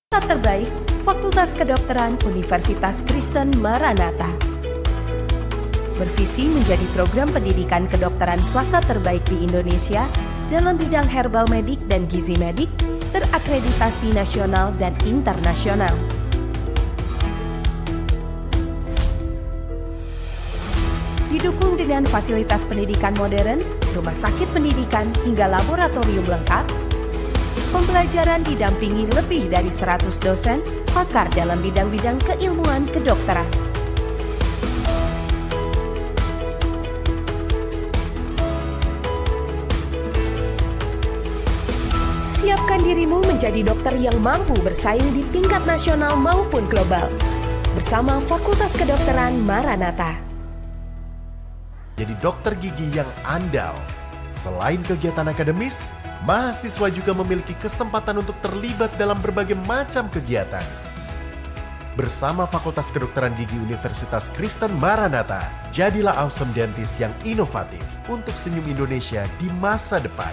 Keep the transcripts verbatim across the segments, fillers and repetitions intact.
Terbaik, Fakultas Kedokteran Universitas Kristen Maranatha. Bervisi menjadi program pendidikan kedokteran swasta terbaik di Indonesia dalam bidang herbal medik dan gizi medik, terakreditasi nasional dan internasional. Didukung dengan fasilitas pendidikan modern, rumah sakit pendidikan, hingga laboratorium lengkap, pembelajaran didampingi lebih dari seratus dosen, pakar dalam bidang-bidang keilmuan kedokteran. Siapkan dirimu menjadi dokter yang mampu bersaing di tingkat nasional maupun global bersama Fakultas Kedokteran Maranatha. Jadi dokter gigi yang andal. Selain kegiatan akademis, mahasiswa juga memiliki kesempatan untuk terlibat dalam berbagai macam kegiatan. Bersama Fakultas Kedokteran Gigi Universitas Kristen Maranatha, jadilah Awesome Dentist yang inovatif untuk senyum Indonesia di masa depan.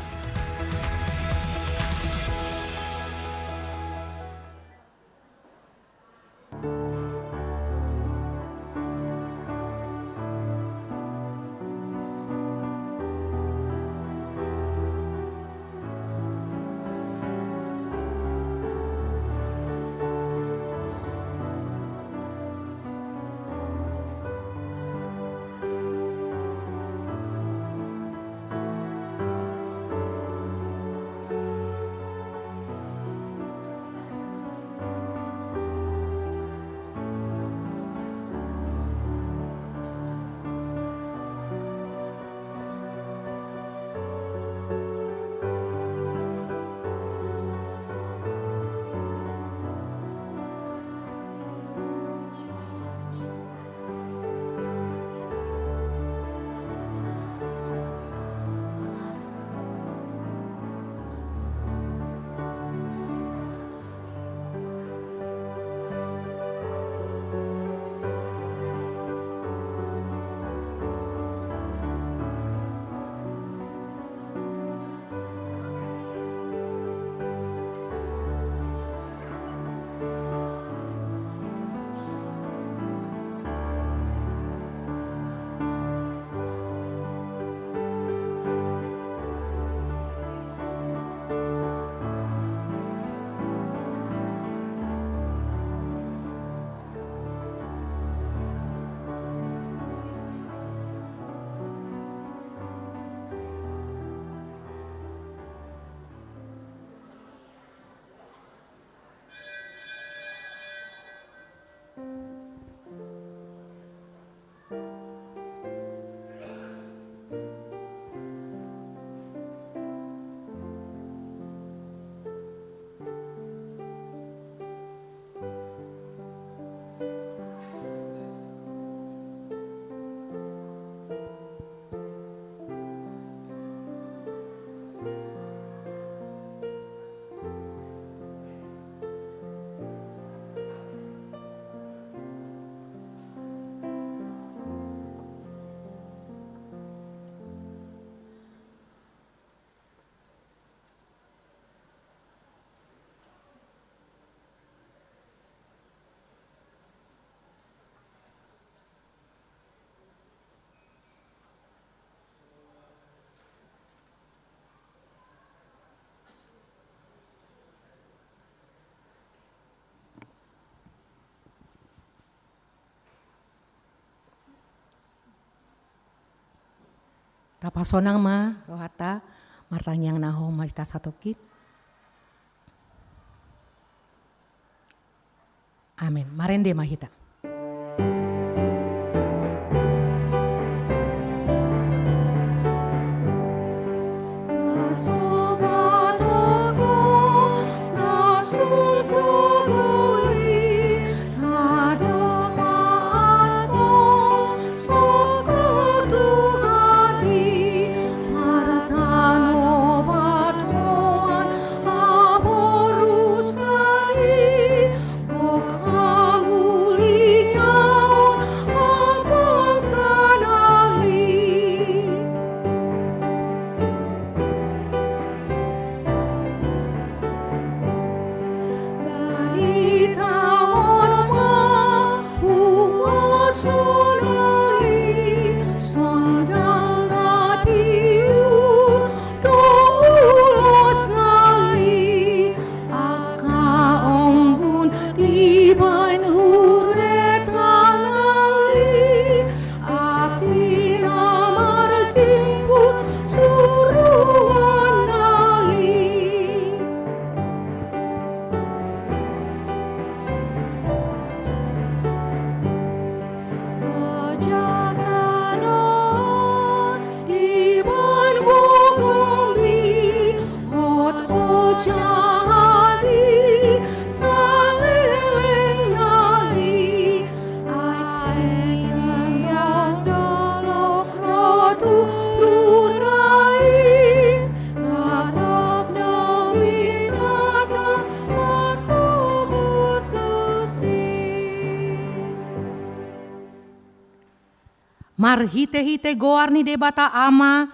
Tapasonang ma rohanta, martangiang na hohom ma hita satongkin. Amen. Marende ma hita. Jadi saleleng nai, aek sian dolok ro tu rura i, na dob na binatang marsubur tusi. Marhitehite goar ni Debata Ama,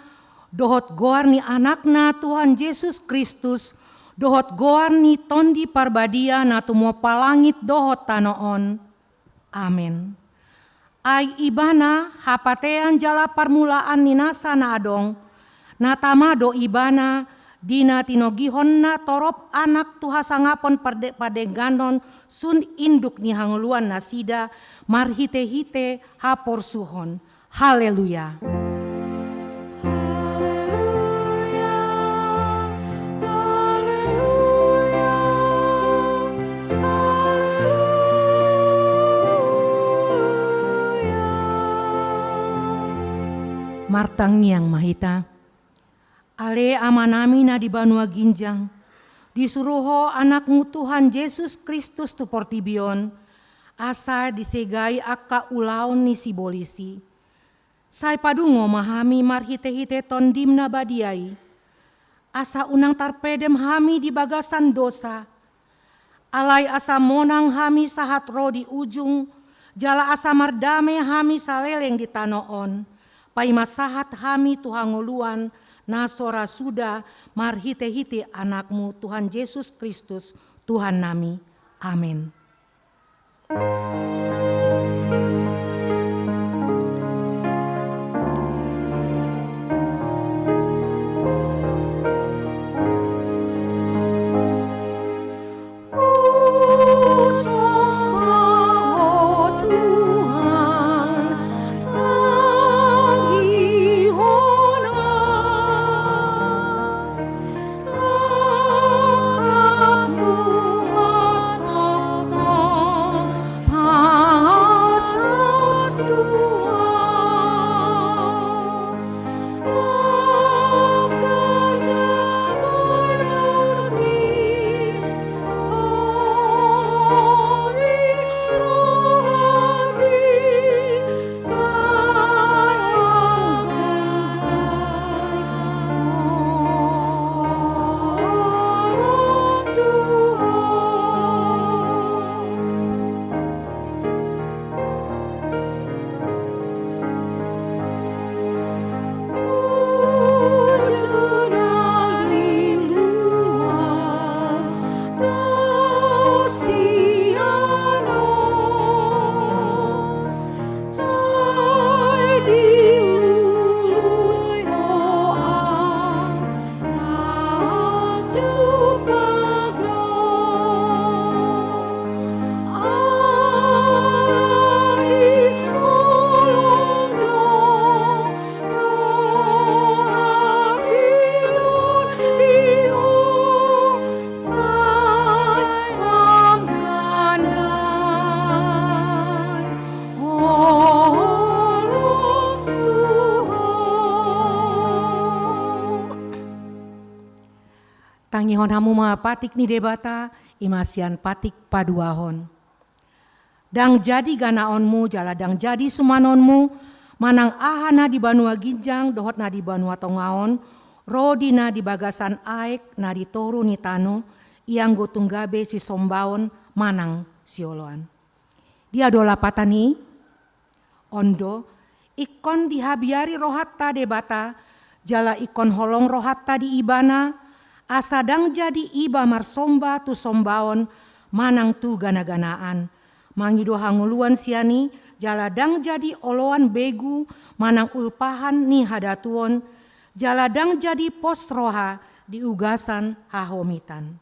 dohot goar ni Anakna Tuhan Jesus Kristus, dohot goar ni Tondi Parbadia na tumompa langit dohot tano on. Amen. Ai Ibana hapatean jala parmulaan ni nasa na adong, na tama do Ibana, di na tinogihonna torop anak tu hasangapon parde-, padengganon sun induk ni hangoluan nasida, marhitehite haporsuhon. Haleluya. Haleluya, haleluya, haleluya. Martangiang ma hita. Ale Amanami na di banua ginjang, disuru Ho Anakmu Tuhan Jesus Kristus tu portibi on, asa disegai angka ulaon ni sibolis i. Sai padungo ma hami marhitehite Tondim na badia i, asa unang tarpedem hami di bagasan dosa, alai asa monang hami sahat ro di ujung, jala asa mardame hami saleleng di tano on, paima sahat hami tu hangoluan na so ra suda, marhitehite Anakmu Tuhan Jesus Kristus, Tuhannami. Amen. Tangihon hamu ma patik ni Debata, i ma sian patik paduahon. Ndang jadi ganaonmu jala ndang jadi sumanonmu, manang aha na di banua ginjang dohot na di banua tonga on, ro di na di bagasan aek na di toru ni tano, ianggo tung gabe sisombaon manang sioloan. Dia do lapatan i? On do, ingkon dihabiari rohanta Debata, jala ingkon holong rohanta di Ibana, asa ndang jadi iba marsomba tu sombaon manang tu ganaganaan, mangido hangoluan sian i, jala ndang jadi oloan begu manang ulpahan ni hadatuon, jala ndang jadi pos roha di ugasan hahomitan.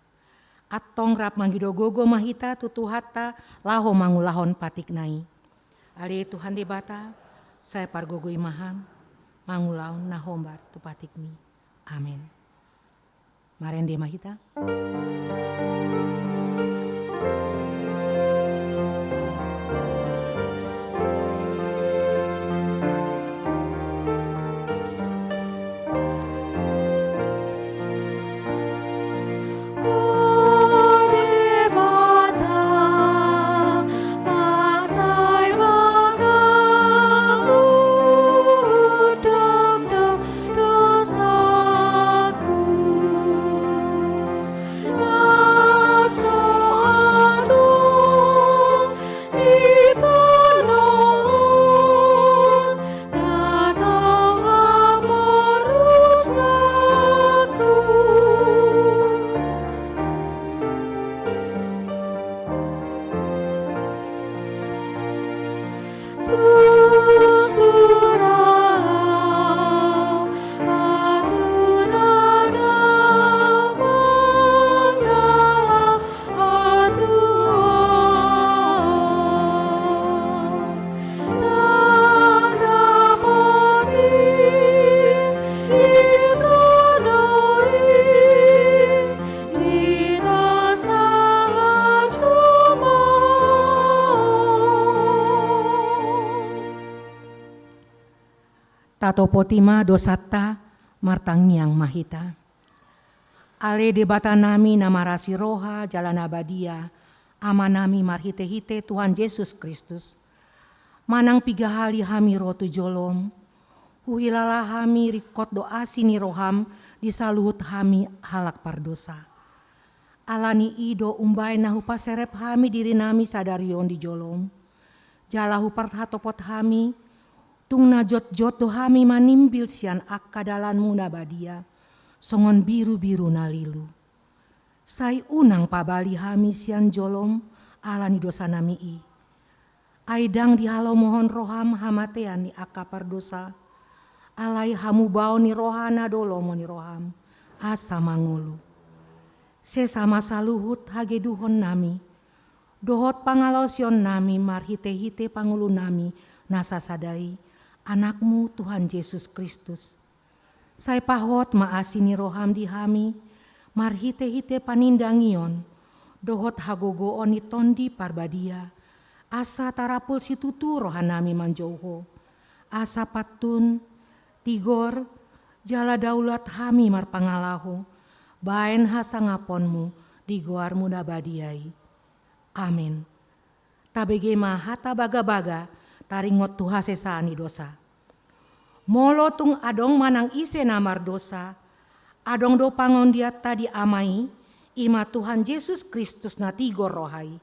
Antong rap mangido gogo ma hita tu Tuhanta laho mangulahon patikna i. Ale Tuhan Debata, sai pargogoi ma Ham mangulahon na hombar tu patikmi. Amen. Marende ma hita. Debata, mansai ma Ham hudokdok dosaku, na so adong di tano on, na tau haporusakku. Tung sudah lam, aduna dang mangala hatuaon, dang dapot i di tano i, di na sahat jumolo. Tatopoti ma dosanta, martangiang ma hita. Ale Debatanami na marasi roha jala na badia, Amanami marhitehite Tuhan Jesus Kristus, manang piga hali hami ro tu jolom, huhilala hami ringkot do asi ni roham di saluhut hami halak pardosa. Alani i do umbaen na hupaserep hami dirinami sadari on di jolom, jala huparhatopot hami, tung na jotjot do hami manimbil sian angka dalanmu na badia, songon birubiru na lilu. Sai unang pabali hami sian jolom ala ni dosanami i. Ai ndang dihalomohon roham hamatean ni angka pardosa, alai hamubaon ni rohana do lomo ni roham, asa mangolu. Sesa ma saluhut hageduhonnami dohot pangalaosionnami marhitehite pangolunami na sasada i, Anakmu Tuhan Jesus Kristus. Sai pahot ma asi ni roham di hami marhitehite panindangion dohot hagogoon ni Tondi Parbadia, asa tarapul situtu rohanami manjou Ho, asa pantun, tigor, jala daulat hami marpangalaho baen hasangaponmu di goarmu na badia i. Amen. Tabege ma hata bagabaga taringot tu hasesaan ni dosa. Molo tung adong manang ise na mardosa, adong do pangondianta di Ama i, i ma Tuhan Jesus Kristus na tigor roha i.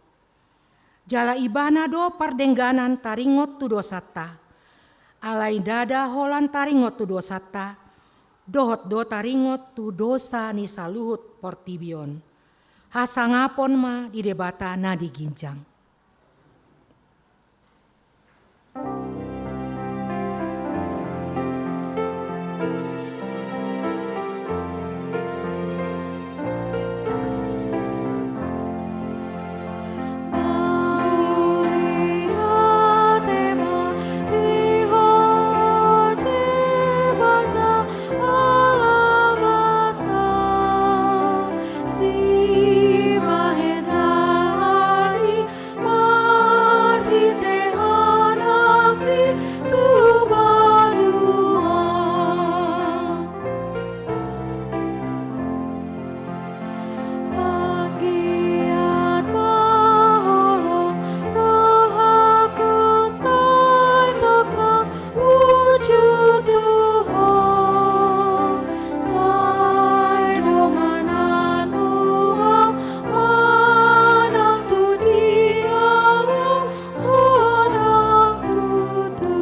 Jala Ibana do pardengganan taringot tu dosanta. Alai ndada holan taringot tu dosanta, dohot do taringot tu dosa ni saluhut portibi on. Hasangapon ma di Debata na di ginjang. Mauliate ma di Ho Debata, ala masa sibahen dalan i, marhite Anakni tu banua. Anggiat ma holong rohangku sai tongtong uju tu Ho, sai dongananmu Ho manang tu dia lam sonang tutu.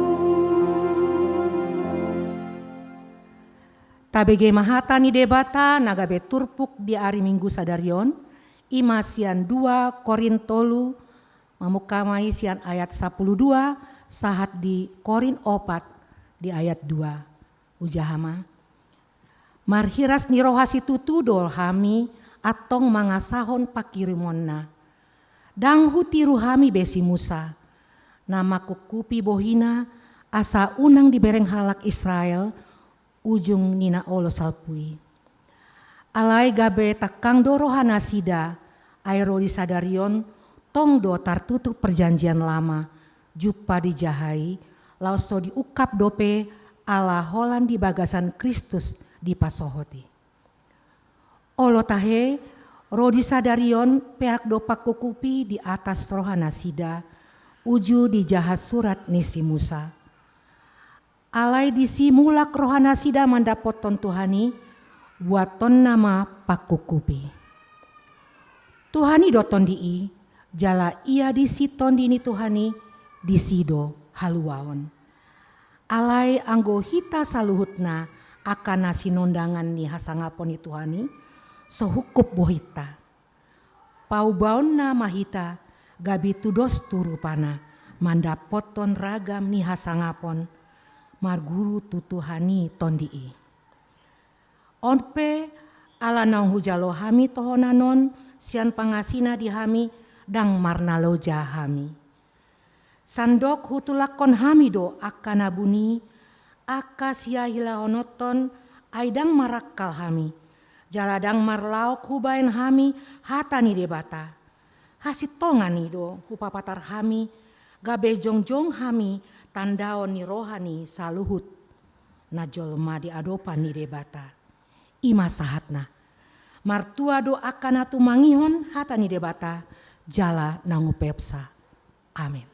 Tabege ma hata ni Debata na gabe turpuk di ari Minggu sadari on, i ma sian dua Korin tolu, mamungka ma i sian ayat sampulu dua sahat di Korin opat di ayat dua. Hujaha ma. Marhiras ni roha situtu do hami antong mangasahon panghirimonna. Ndang hutiru hami be si Musa, na mangkungkupi bohina asa unang dibereng halak Israel ujung ni na olo salpu i. Alai gabe tangkang do rohanasida, ai ro di sadari on tong do tartutup Perjanjian Lama, jumpa dijaha i, laos so diungkap dope ala holan di bagasan Kristus dipasohot i. Olo tahe, Ro di sadari on peak do pangkukupi di atas rohanasida, uju dijaha surat ni si Musa. Alai disi mulak rohanasida mandapothon Tuhan i, buatonna ma pangkukupi. Tuhan i do tondi i, jala ia disi tondi ni Tuhan i, disi do haluaon. Alai anggo hita saluhutna angka na sinondangan ni hasangapon ni Tuhan i, so hungkup bohinta. Paubaonna ma hita gabe tudos tu rupana mandapothon ragam ni hasangapon marguru tu Tuhan i tondi i. On pe ala naung hujalo hami tohonan on sian pangasina di hami, ndang marnaloja hami. Sandok hutulakkon hami do angka na buni, angka sihahilahononton, ai ndang marangkal hami, jala ndang marlaok hubaen hami hata ni Debata. Hasintongan i do hupapatar hami, gabe jongjong hami tandaon ni roha ni saluhut na jolma di adopan ni Debata. I ma sahatna. Martua do angka na tumangihon hata ni Debata jala na umpeopsa. Amen.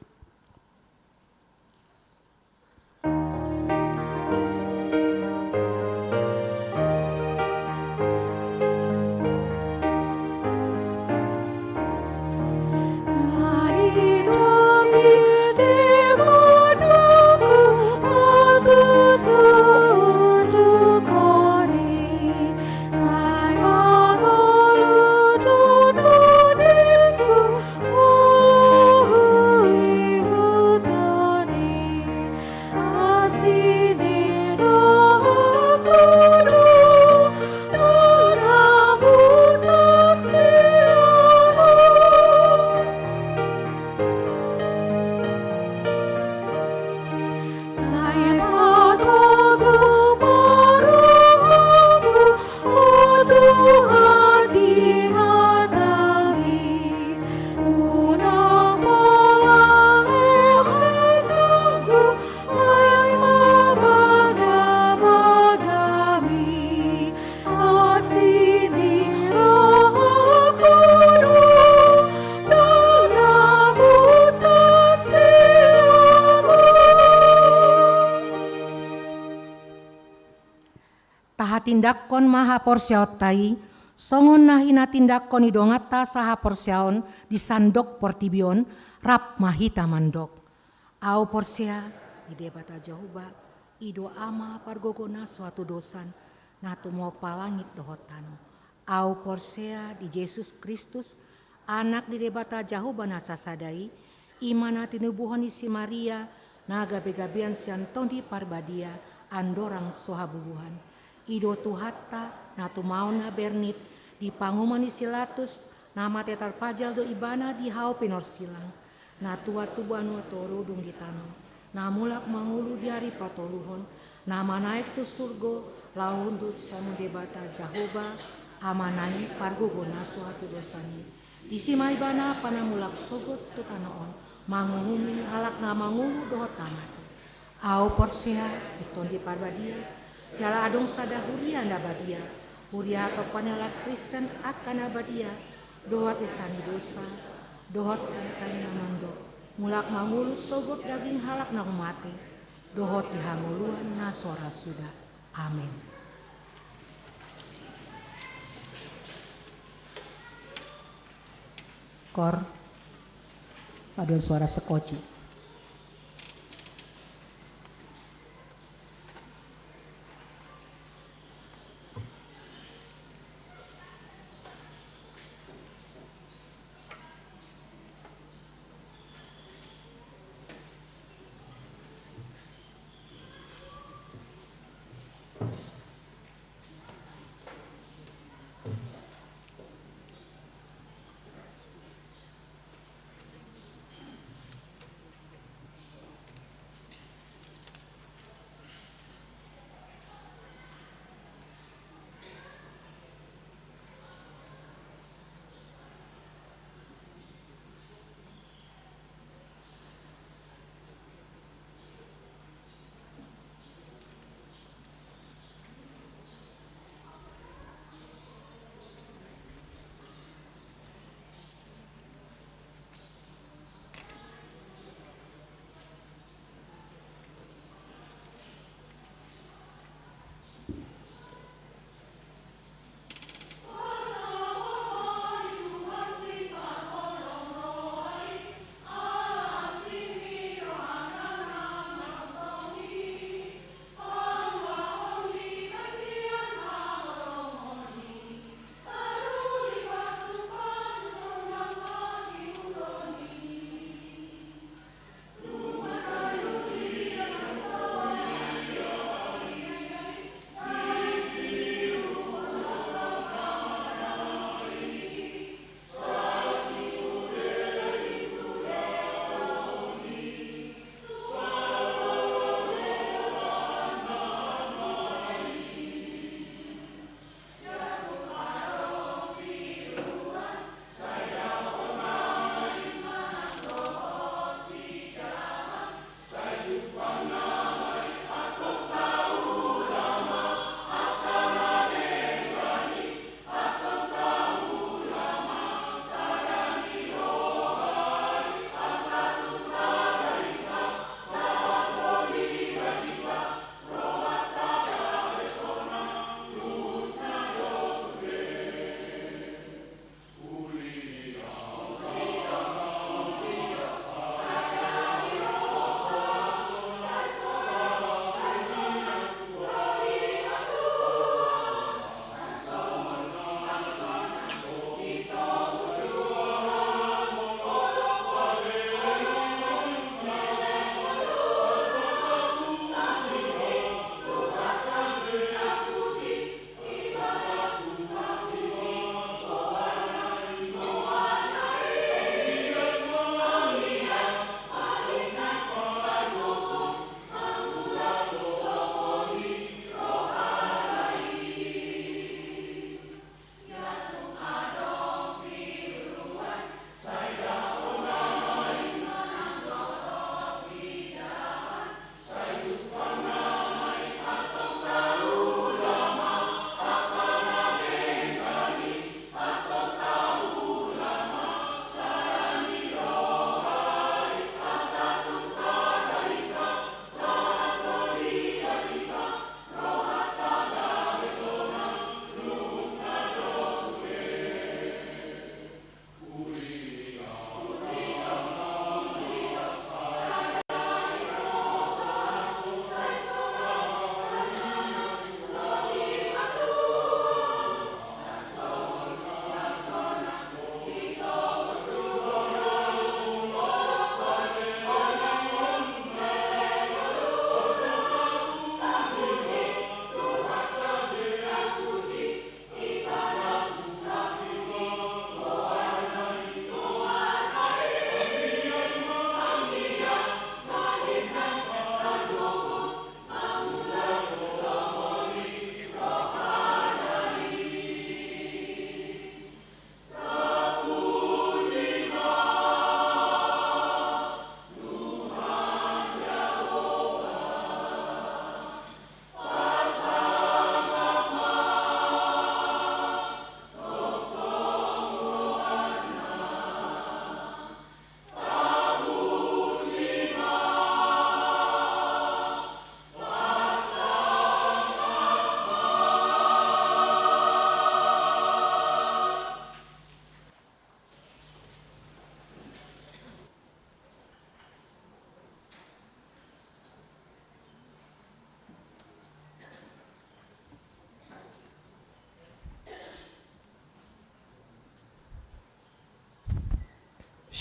Tahatindangkon ma haporseaonta i, songon na hinatindangkon ni donganta sahaporseaon di sandok portibi on, rap ma hita mandok. Ahu porsea di Debata Jahowa, i do Ama pargogo na so hatudosan, na tumompa langit dohot tano. Ahu porsea di Jesus Kristus, Anak ni Debata Jahowa na sasada i, i ma na tinubuhon ni si Maria, na gabegabean sian Tondi Parbadia, andorang so habubuhan. I do Tuhanta, na tumaon na bernit, di panguhuman ni si Latus, na mate tarpajal do ibana di hau pinorsilang. Na tuat tu banua toru dung di tano, na mulak mangolu di ari patoluhon, na manaek tu surgo, laho hundul sian Debata Jahowa, Amana i pargogo na so hatudosan i. Disi ma ibana panamulak sogot tu tano on, manguhumi halak na mangolu dohot na mate. Ahu porsea di Tondi Parbadia, jala adong sada huria na badia, huria hatompa ni halak Kristen angka na badia, dohot esa ni dosa, dohot hata ni na mandok, mulak mangolu sogot daging halak na mate, dohot di hangoluan na so ra suda. Amen. Kor, paduan suara sekoci.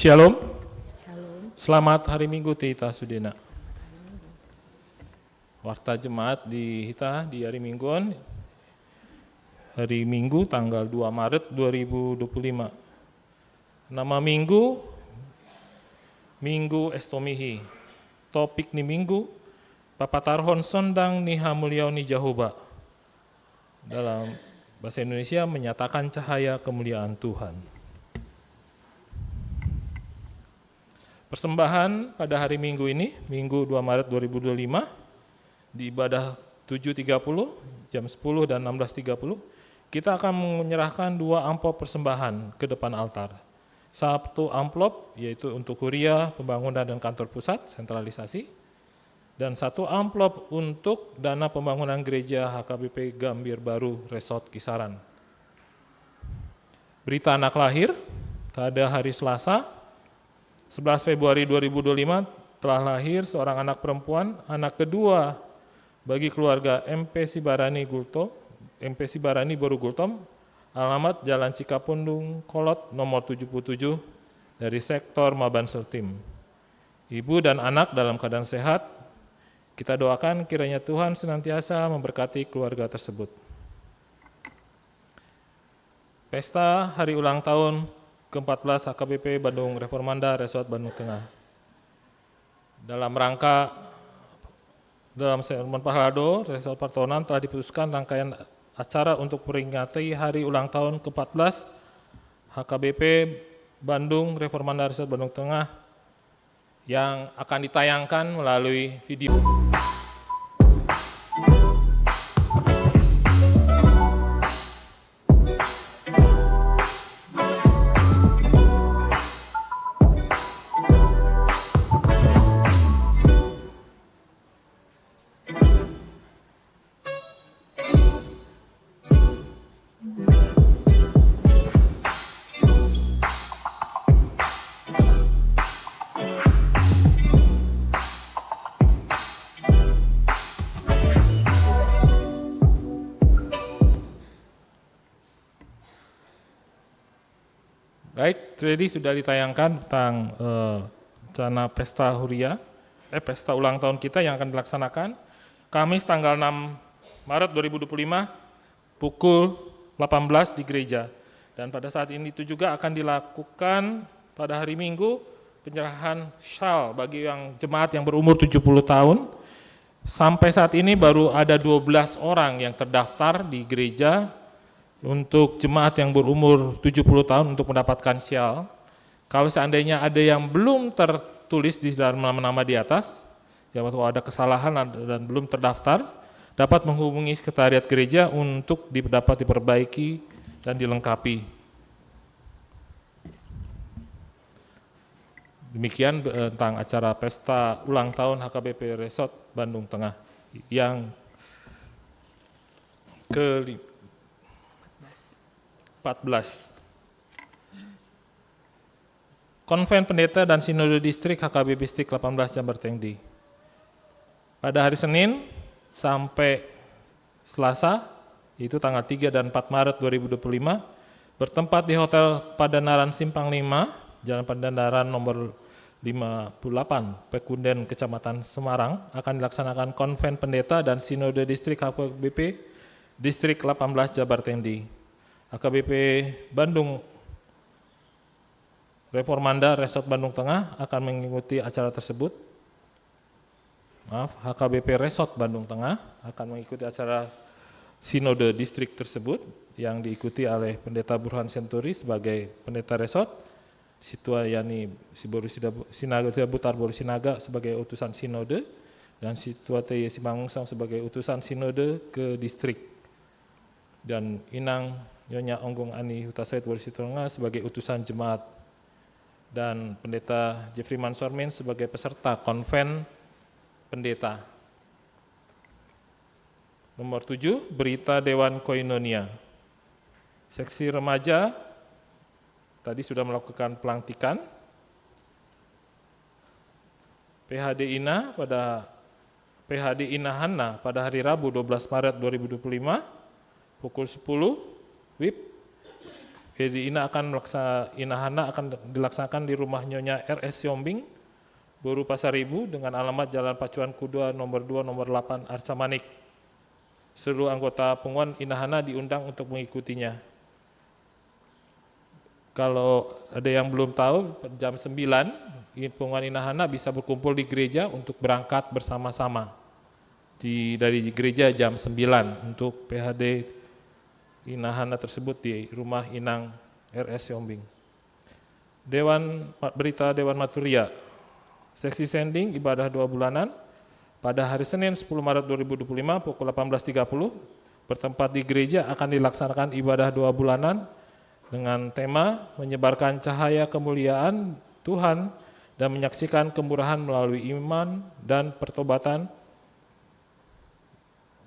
Shalom. Shalom. Selamat hari Minggu tu hita sudena. Warta Jemaat di hita di hari Minggu on, hari Minggu tanggal dua Maret dua ribu dua puluh lima. Nama Minggu, Minggu Estomihi. Topik ni Minggu, papatarhon sondang ni hamuliaon ni Jahowa. Dalam bahasa Indonesia, menyatakan cahaya kemuliaan Tuhan. Persembahan pada hari Minggu ini, Minggu dua Maret dua ribu dua puluh lima, di ibadah tujuh tiga puluh, jam sepuluh dan enam belas tiga puluh, kita akan menyerahkan dua amplop persembahan ke depan altar. Satu amplop, yaitu untuk huria, pembangunan, dan kantor pusat, sentralisasi. Dan satu amplop untuk dana pembangunan gereja H K B P Gambir Baru Resort Kisaran. Berita anak lahir, pada hari Selasa, sebelas Februari dua ribu dua puluh lima, telah lahir seorang anak perempuan, anak kedua bagi keluarga M P Sibarani Gultom, M P Sibarani Boru Gultom, alamat Jalan Cikapundung Kolot nomor tujuh puluh tujuh, dari sektor Maban Sultim. Ibu dan anak dalam keadaan sehat. Kita doakan kiranya Tuhan senantiasa memberkati keluarga tersebut. Pesta hari ulang tahun keempat belas H K B P Bandung Reformanda Resort Bandung Tengah. Dalam rangka, dalam sermon Pahalado Resort Partohonan telah diputuskan rangkaian acara untuk peringati hari ulang tahun keempat belas H K B P Bandung Reformanda Resort Bandung Tengah yang akan ditayangkan melalui video. Baik, tadi sudah ditayangkan tentang, eh, rencana pesta huria, eh, pesta ulang tahun kita yang akan dilaksanakan Kamis tanggal enam Maret dua ribu dua puluh lima pukul delapan belas di gereja. Dan pada saat ini itu juga akan dilakukan pada hari Minggu penyerahan syal bagi yang jemaat yang berumur tujuh puluh tahun. Sampai saat ini baru ada dua belas orang yang terdaftar di gereja untuk jemaat yang berumur tujuh puluh tahun untuk mendapatkan syal. Kalau seandainya ada yang belum tertulis di dalam nama-nama di atas, siapa tahu ada kesalahan dan belum terdaftar, dapat menghubungi sekretariat gereja untuk di-, dapat diperbaiki dan dilengkapi. Demikian, eh, tentang acara pesta ulang tahun H K B P Resort Bandung Tengah yang ke empat belas. Konven Pendeta dan Sinode Distrik H K B P Distrik delapan belas Jambar Tengdi. Pada hari Senin sampai Selasa, yaitu tanggal tiga dan empat Maret dua ribu dua puluh lima, bertempat di Hotel Padanaran Simpang lima, Jalan Padanaran nomor lima puluh delapan, Pekunden, Kecamatan Semarang, akan dilaksanakan Konven Pendeta dan Sinode Distrik H K B P Distrik delapan belas Jambar Tengdi. H K B P Bandung Reformanda Resort Bandung Tengah akan mengikuti acara tersebut. Maaf, H K B P Resort Bandung Tengah akan mengikuti acara Sinode Distrik tersebut yang diikuti oleh Pendeta Burhan Senturi sebagai Pendeta Resort, Situa Yani Siboru Sida-, Sinaga, Sibutar Boru Sinaga sebagai utusan Sinode, dan Situa T Y Simangunsong sebagai utusan Sinode ke Distrik, dan Inang Nyonya Onggung Ani Hutasoit Boru Sitonga sebagai utusan jemaat, dan Pendeta Jeffrey Mansormin sebagai peserta Konven Pendeta. Nomor tujuh, berita Dewan Koinonia. Seksi remaja tadi sudah melakukan pelantikan. P H D Ina pada, P H D Ina Hanna pada hari Rabu dua belas Maret dua ribu dua puluh lima pukul sepuluh W I B, W Jadi ina akan melaksa-, inahana akan dilaksanakan di rumah Nyonya R S Siombing, Boru Pasaribu, dengan alamat Jalan Pacuan Kuda nomor dua, nomor delapan, Arca Manik. Seluruh anggota punguan inahana diundang untuk mengikutinya. Kalau ada yang belum tahu, jam sembilan, i-, punguan inahana bisa berkumpul di gereja untuk berangkat bersama-sama. Di, dari gereja jam sembilan untuk P H D inahana tersebut di rumah Inang R S Siombing. Dewan, berita Dewan Maturia. Seksi sending ibadah dua bulanan pada hari Senin sepuluh Maret dua ribu dua puluh lima pukul delapan belas tiga puluh, bertempat di gereja, akan dilaksanakan ibadah dua bulanan dengan tema menyebarkan cahaya kemuliaan Tuhan dan menyaksikan kemurahan melalui iman dan pertobatan,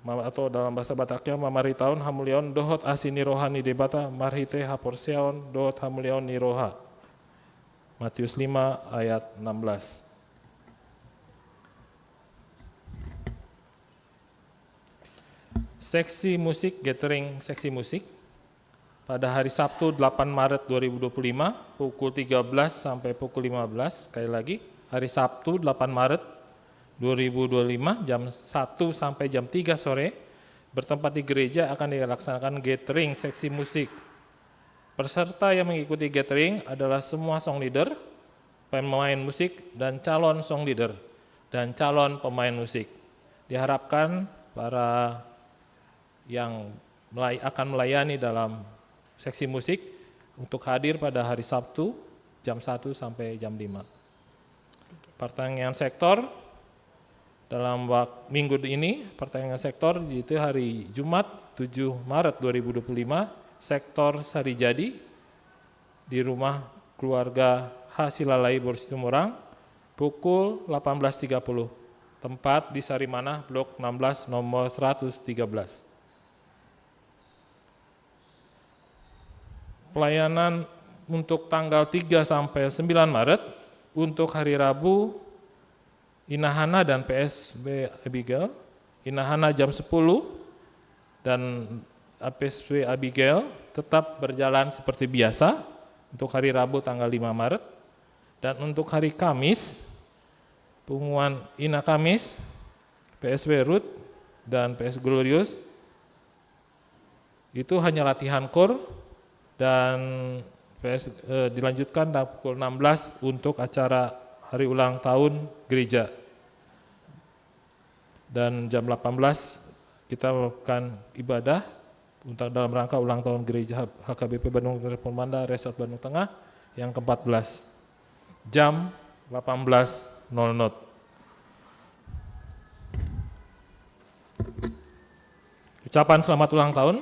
ma-, atau dalam bahasa Bataknya, mamaritaon hamuliaon dohot asi ni roha ni Debata marhite haporseaon dohot hamuliaon ni roha. Matius lima ayat enam belas. Seksi musik, gathering seksi musik. Pada hari Sabtu, delapan Maret dua ribu dua puluh lima, pukul tiga belas sampai pukul lima belas. Sekali lagi, hari Sabtu, delapan Maret dua ribu dua puluh lima, jam satu sampai jam tiga sore, bertempat di gereja, akan dilaksanakan gathering seksi musik. Peserta yang mengikuti gathering adalah semua song leader, pemain musik, dan calon song leader, dan calon pemain musik. Diharapkan para yang melay-, akan melayani dalam seksi musik untuk hadir pada hari Sabtu jam satu sampai jam lima. Pertandingan sektor dalam wak-, minggu ini, pertandingan sektor, yaitu hari Jumat, tujuh Maret dua ribu dua puluh lima, sektor Sarijadi di rumah keluarga H Silalai, Boru Situmorang, pukul delapan belas tiga puluh. Tempat di Sarimanah, blok enam belas, nomor seratus tiga belas. Pelayanan untuk tanggal tiga sampai sembilan Maret, untuk hari Rabu, Inahana dan P S B Abigail, Inahana jam sepuluh, dan P S B Abigail tetap berjalan seperti biasa untuk hari Rabu tanggal lima Maret. Dan untuk hari Kamis, punguan Ina Kamis, P S B Ruth, dan P S Glorious, itu hanya latihan kor dan P S, eh, dilanjutkan pada pukul enam belas untuk acara hari ulang tahun gereja. Dan jam delapan belas kita melakukan ibadah untuk dalam rangka ulang tahun gereja H K B P Bandung Reformanda Resort Bandung Tengah yang keempat belas, jam delapan belas nol nol. Ucapan selamat ulang tahun.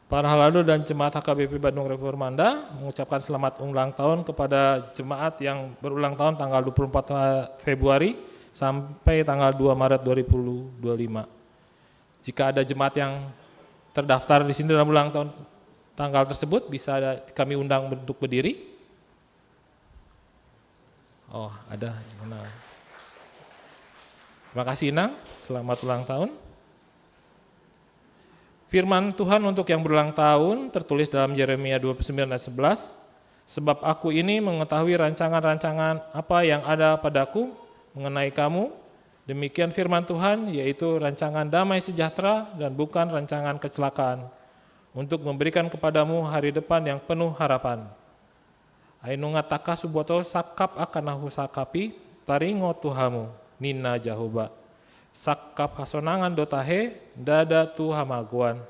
Para halado dan jemaat H K B P Bandung Reformanda mengucapkan selamat ulang tahun kepada jemaat yang berulang tahun tanggal dua puluh empat Februari sampai tanggal dua Maret dua ribu dua puluh lima. Jika ada jemaat yang terdaftar di sini dalam ulang tahun tanggal tersebut, bisa kami undang untuk berdiri. Oh, ada. Nah. Terima kasih, Inang. Selamat ulang tahun. Firman Tuhan untuk yang berulang tahun tertulis dalam Yeremia dua puluh sembilan ayat sebelas, "Sebab Aku ini mengetahui rancangan-rancangan apa yang ada padaku mengenai kamu, demikian firman Tuhan, yaitu rancangan damai sejahtera dan bukan rancangan kecelakaan, untuk memberikan kepadamu hari depan yang penuh harapan." Ai nunga tangkas huboto sangkap angka na husangkapi, taringot tu hamu, ninna Jahowa. Sangkap hasonangan do tahe, ndada tu hamagoan.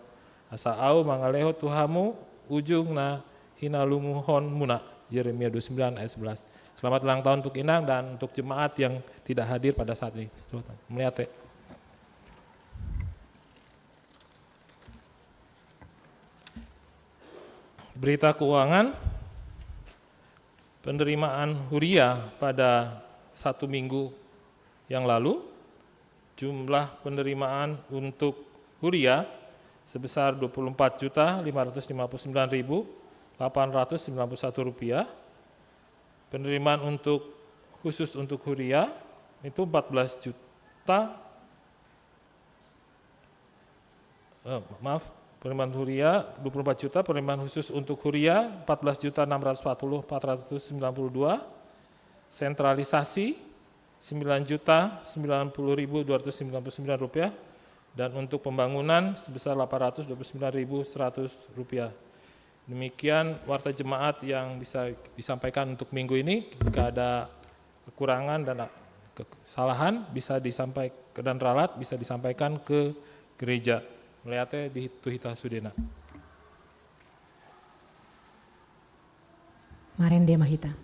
Asa Ahu mangalehon tu hamu ujung na hinalunguhonmuna. Yeremia dua puluh sembilan ayat sebelas. Selamat ulang tahun untuk Inang dan untuk jemaat yang tidak hadir pada saat ini. Selamat, mauliate. Berita keuangan, penerimaan huria pada satu minggu yang lalu, jumlah penerimaan untuk huria sebesar dua puluh empat juta lima ratus lima puluh sembilan ribu delapan ratus sembilan puluh satu rupiah, penerimaan untuk, khusus untuk huria itu empat belas juta, eh, maaf, Penerimaan huria dua puluh empat juta, penerimaan khusus untuk huria empat belas juta enam ratus empat puluh empat ratus sembilan puluh dua, sentralisasi sembilan juta sembilan puluh ribu dua ratus sembilan puluh sembilan rupiah, dan untuk pembangunan sebesar delapan ratus dua puluh sembilan ribu seratus rupiah. Demikian warta jemaat yang bisa disampaikan untuk minggu ini. Jika ada kekurangan dan kesalahan bisa disampaikan, dan ralat bisa disampaikan ke gereja. Mauliate di tu hita sudena. Marende ma hita.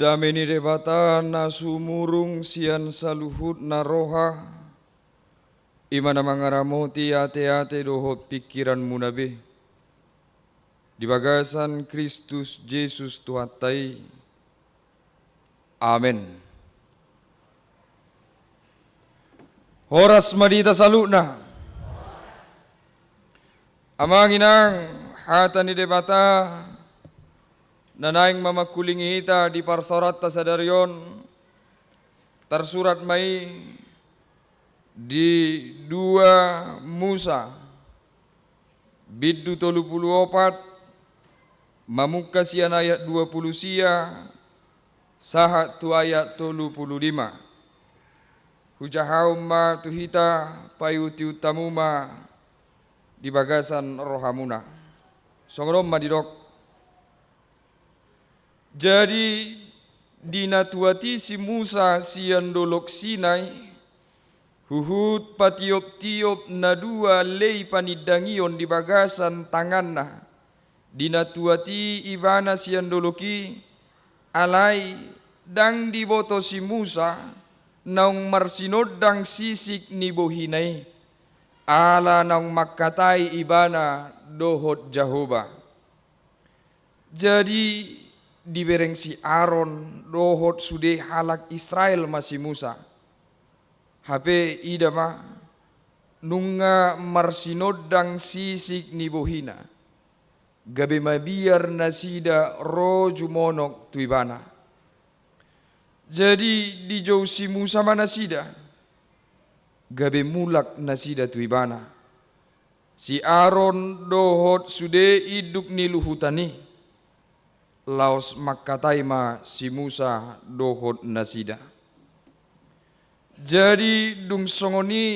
Dame ni Debata na sumurung sian saluhutna roha, i ma na mangaramoti ateate dohot pingkiranmuna be, di bagasan Kristus Jesus Tuhanta i. Amen. Horas ma di hita saluhutna. Amang inang, hata ni Debata na naeng mamangkulingi hita di parsaoranta sadari on, tarsurat ma i di dua Musa, bindu tolu pulu opat, mamungka sian ayat dua pulu sia sahat tu ayat tolu pulu lima. Hujahahon ma tu hita, paihutihut hamu ma di bagasan rohamuna. Songon on ma didok. Jadi, dinatuati si Musa sian Dolok Sinai, huhut patioptiop na dua lei panindangion di bagasan tanganna. Dinatuati ibana sian dolok i, alai ndang diboto si Musa naung marsinondang sisik ni bohina i, ala naung mangkatai ibana dohot Jahowa. Jadi, dibereng si Aron dohot sude halak Israel ma si Musa. Hape ida ma, nunga marsinondang sisik ni bohina, gabe mabiar nasida ro jumonok tu ibana. Jadi, dijou si Musa ma nasida, gabe mulak nasida tu ibana, si Aron dohot sude induk ni luhutan i, laos mangkatai ma si Musa dohot nasida. Jadi, dung songon i,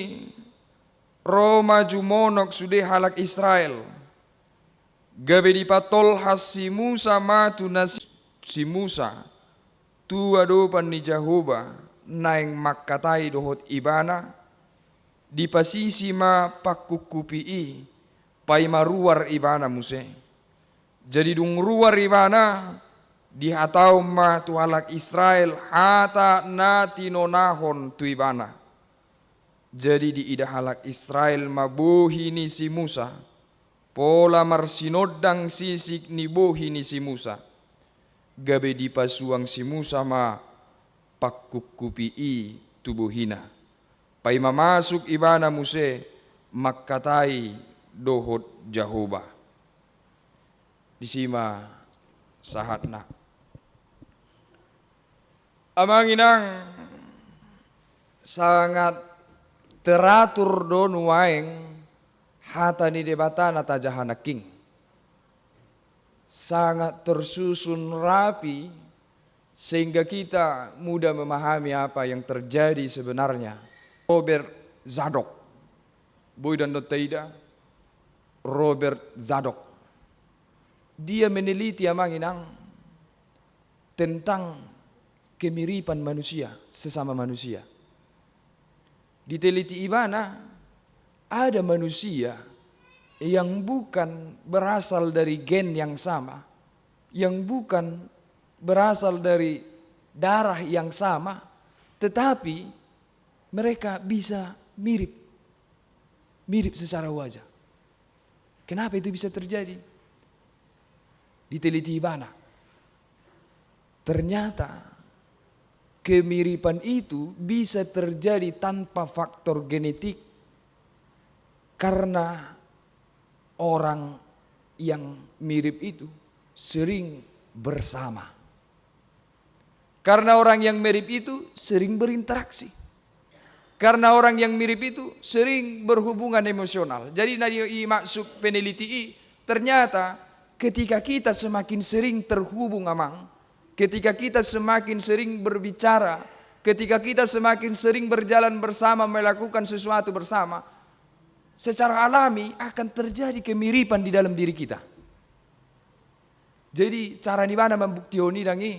ro ma jumonok sude halak Israel, gabe dipatolhas si Musa ma tu nasi-, si Musa tu adopan ni Jahowa, naeng mangkatai dohot ibana, dipasisi ma pangkungkupi i, paima ruar ibana muse. Jadi, dung ruar ibana, dihatahon ma tu halak Israel hata na tinonahon tu ibana. Jadi, diida halak Israel ma bohi ni si Musa, pola marsinondang sisik ni bohi ni si Musa, gabe dipasuang si Musa ma pangkungkupi i tu bohina. Paima masuk ibana muse mangkatai dohot Jahowa. Disi ma sahatna. Amang inang, sangat teratur do nuaeng hata ni Debata na tajaha nangkin. Sangat tersusun rapi sehingga kita mudah memahami apa yang terjadi sebenarnya. Robert Zadok. Boi do annon taida Robert Zadok. Dia meneliti, amang inang, tentang kemiripan manusia, sesama manusia. Diteliti ibana, ada manusia yang bukan berasal dari gen yang sama, yang bukan berasal dari darah yang sama, tetapi mereka bisa mirip, mirip secara wajah. Kenapa itu bisa terjadi? Diteliti ibana. Ternyata kemiripan itu bisa terjadi tanpa faktor genetik, karena orang yang mirip itu sering bersama. Karena orang yang mirip itu sering berinteraksi. Karena orang yang mirip itu sering berhubungan emosional. Jadi, na di, dimaksud peneliti i, ternyata ketika kita semakin sering terhubung, amang, ketika kita semakin sering berbicara, ketika kita semakin sering berjalan bersama, melakukan sesuatu bersama, secara alami akan terjadi kemiripan di dalam diri kita. Jadi, cara ni ibana mambuktihon i, dang i,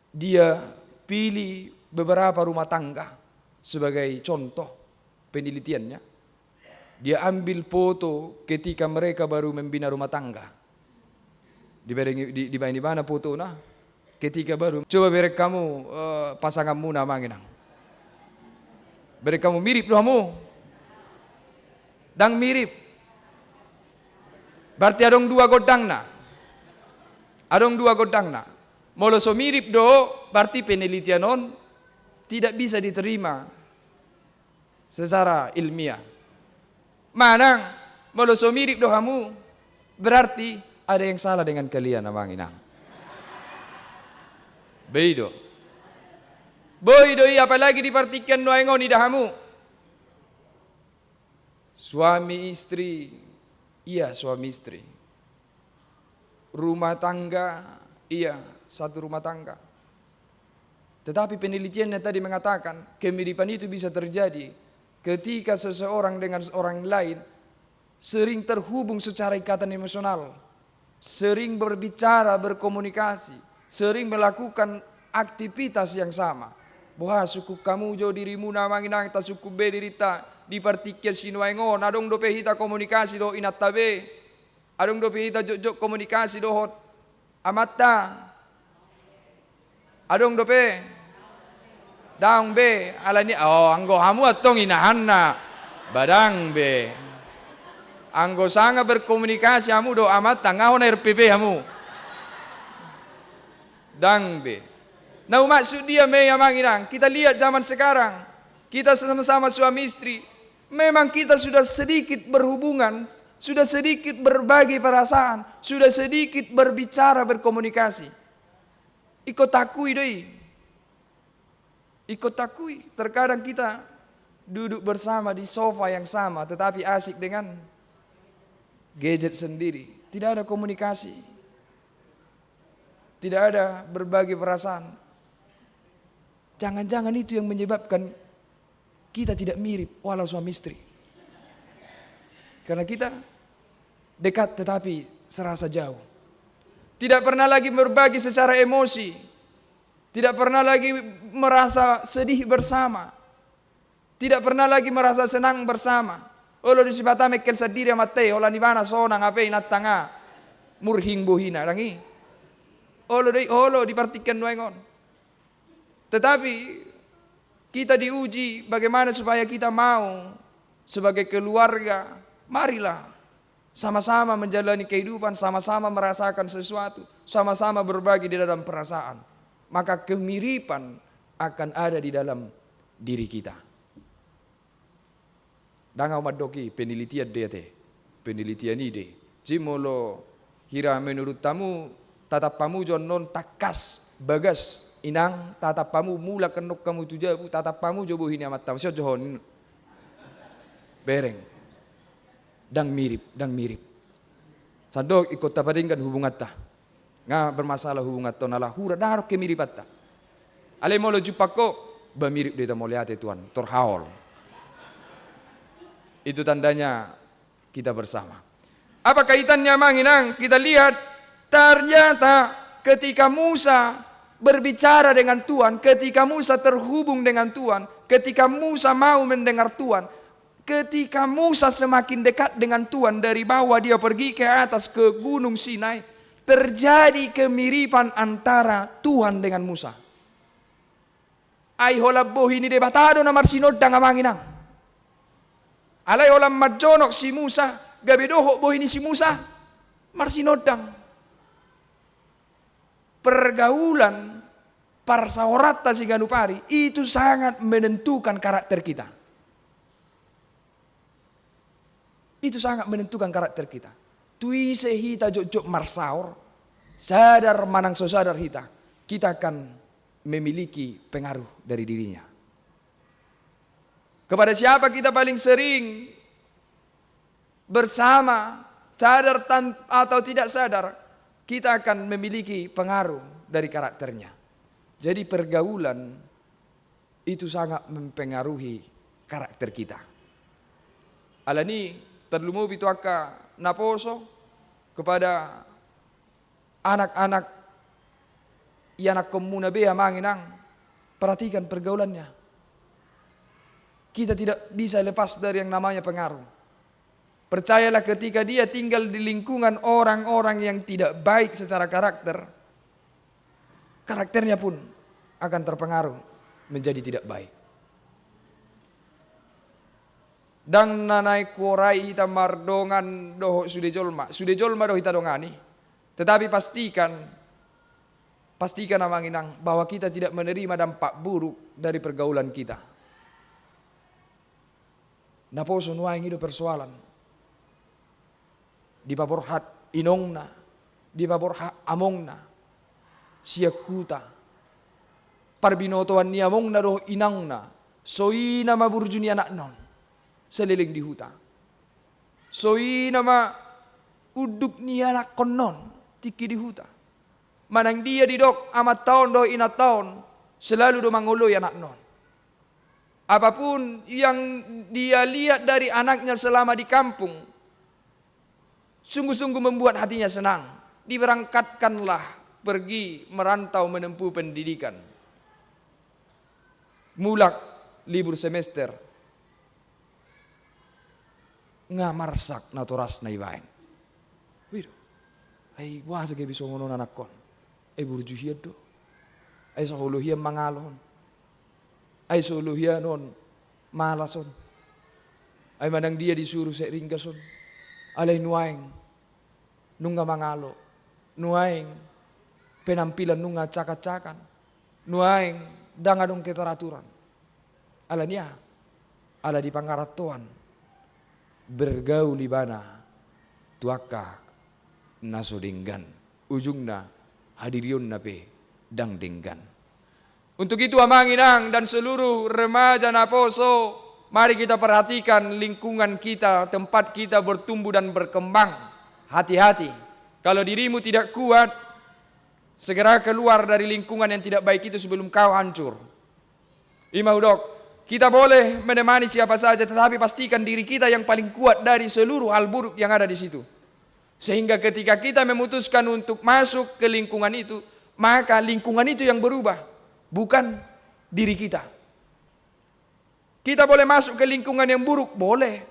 dia pilih beberapa rumah tangga sebagai contoh penelitiannya. Dia ambil foto ketika mereka baru membina rumah tangga. Dibereng, di, dibaen ibana fotona ketika baru. Coba bereng hamu, eh, pasanganmuna, amang inang. Bereng hamu, mirip do hamu? Dang mirip. Berarti adong dua gondangna. Adong dua gondangna. Molo so mirip do, berarti penelitian on tidak bisa diterima secara ilmiah. Manang, molo so mirip do hamu, berarti ada yang salah dengan kalian, amang inang. Boi do. Boi do i, apalagi di partingkian nuaeng on, ida hamu. Suami istri, iya, suami istri. Rumah tangga, iya, satu rumah tangga. Tetapi penelitiannya tadi mengatakan, kemiripan itu bisa terjadi ketika seseorang dengan orang lain sering terhubung secara ikatan emosional, sering berbicara, berkomunikasi, sering melakukan aktivitas yang sama. Boha, sungkun hamu jo dirimuna, amang inang, tasungkun be dirinta di partingkian sinuaeng on. Adong dope hita komunikasi dohot inanta be? Adong dope hita jotjot komunikasi dohot amanta? Adong dope? Dang be. Alani, oh, anggo hamu antong inahanna, ba dang be. Anggo sanga berkomunikasi hamu dohot amanta, nga hona R P P hamu? Dang be. Na humaksud dia ma i, amang inang, kita lihat zaman sekarang, kita sama-sama suami istri, memang kita sudah sedikit berhubungan, sudah sedikit berbagi perasaan, sudah sedikit berbicara, berkomunikasi. Ingkon taakui do i. Ingkon taakui, terkadang kita duduk bersama di sofa yang sama, tetapi asik dengan gadget sendiri. Tidak ada komunikasi. Tidak ada berbagi perasaan. Jangan-jangan itu yang menyebabkan kita tidak mirip walau suami istri. Karena kita dekat tetapi serasa jauh. Tidak pernah lagi berbagi secara emosi. Tidak pernah lagi merasa sedih bersama. Tidak pernah lagi merasa senang bersama. Olo do sipata mengkel sandiri amanta i, holan ibana sonang, hape inanta nga murhing bohina, dang i? Olo do i, olo di partingkian nuaeng on. Tetapi kita diuji bagaimana supaya kita mau sebagai keluarga, marilah sama-sama menjalani kehidupan, sama-sama merasakan sesuatu, sama-sama berbagi di dalam perasaan. maka kemiripan akan ada di dalam diri kita. Ndang au mandok i, penelitian do i ate. Penelitian i do i. Jadi molo hira menurut hamu, tatap hamu jo annon tangkas, bagas, inang, tatap hamu mulak annon hamu tu jabu, tatap hamu jo bohi ni amantamu, ison jo hon. Bereng. Ndang mirip, ndang mirip. Sandok ingkon tapadenggan hubunganta. Nga bermasalah hubunganta on ala hura ndang adong kemiripanta. Alai molo jumpang ho, ba mirip do hita, mauliate Tuhan, tor haol. Itu tandanya kita bersama. Apa kaitannya, Amang Inang? Kita lihat, ternyata ketika Musa berbicara dengan Tuhan, ketika Musa terhubung dengan Tuhan, ketika Musa mau mendengar Tuhan, ketika Musa semakin dekat dengan Tuhan, dari bawah dia pergi ke atas ke Gunung Sinai, terjadi kemiripan antara Tuhan dengan Musa. Ai holan bohi ni Debata do na marsinondang, Amang Inang. Alai holan manjonok si Musa, gabe dohot bohi ni si Musa marsinondang. Pergaulan parsaoranta siganup ari itu sangat menentukan karakter kita. Itu sangat menentukan karakter kita. Tu ise hita jotjot marsaor, sadar manang so sadar hita, kita akan memiliki pengaruh dari dirinya. Kepada siapa kita paling sering bersama, sadar tan-, atau tidak sadar, kita akan memiliki pengaruh dari karakternya. Jadi pergaulan itu sangat mempengaruhi karakter kita. Alani, tarlumobi tu angka naposo, kepada anak-anak ianakkonmuna be, Amang Inang, perhatikan pergaulannya. Kita tidak bisa lepas dari yang namanya pengaruh. Percayalah, ketika dia tinggal di lingkungan orang-orang yang tidak baik secara karakter, karakternya pun akan terpengaruh menjadi tidak baik. Ndang na naeng huorai hita mardongan dohot sude jolma, sude jolma do hita dongani. Tetapi pastikan, pastikan, Amang Inang, bahwa kita tidak menerima dampak buruk dari pergaulan kita. Naposo nuaeng i do persoalan. Dipaborhat inongna, dipaborhat amongna sian huta. Parbinotoan ni amongna dohot inangna, so i nama burju ni anakna on saleleng di huta. So i nama unduk ni anakkonna on tingki di huta. Manang dia didok amanta on dohot inanta on, selalu do mangoloi anakna on. Apapun yang dia lihat dari anaknya selama di kampung, sungguh-sungguh membuat hatinya senang. Diberangkatkanlah pergi merantau menempuh pendidikan. Mulak libur semester, nga marsak natorasna ibaen. Wida. Ai boasa gabe songon on anakkon? Ai burju hian do. Ai so olo hian mangalo on. Ai so olo hian on malas on. Ai manang dia disuru set ringgas on. Alai nuaeng nunga mangalo. Nuaeng penampilan nunga acak-acakan. Nuaeng ndang adong keteraturan. Alani aha? Ala dipangarantoan bergaul ibana tu angka na so denggan. Ujungna, hadirionna pe ndang denggan. Untuk itu, Amang Inang dan seluruh remaja naposo, mari kita perhatikan lingkungan kita, tempat kita bertumbuh dan berkembang. Hati-hati. Kalau dirimu tidak kuat, segera keluar dari lingkungan yang tidak baik itu sebelum kau hancur. I ma hudok, kita boleh menemani siapa saja, tetapi pastikan diri kita yang paling kuat dari seluruh hal buruk yang ada di situ. Sehingga ketika kita memutuskan untuk masuk ke lingkungan itu, maka lingkungan itu yang berubah, bukan diri kita. Kita boleh masuk ke lingkungan yang buruk, boleh.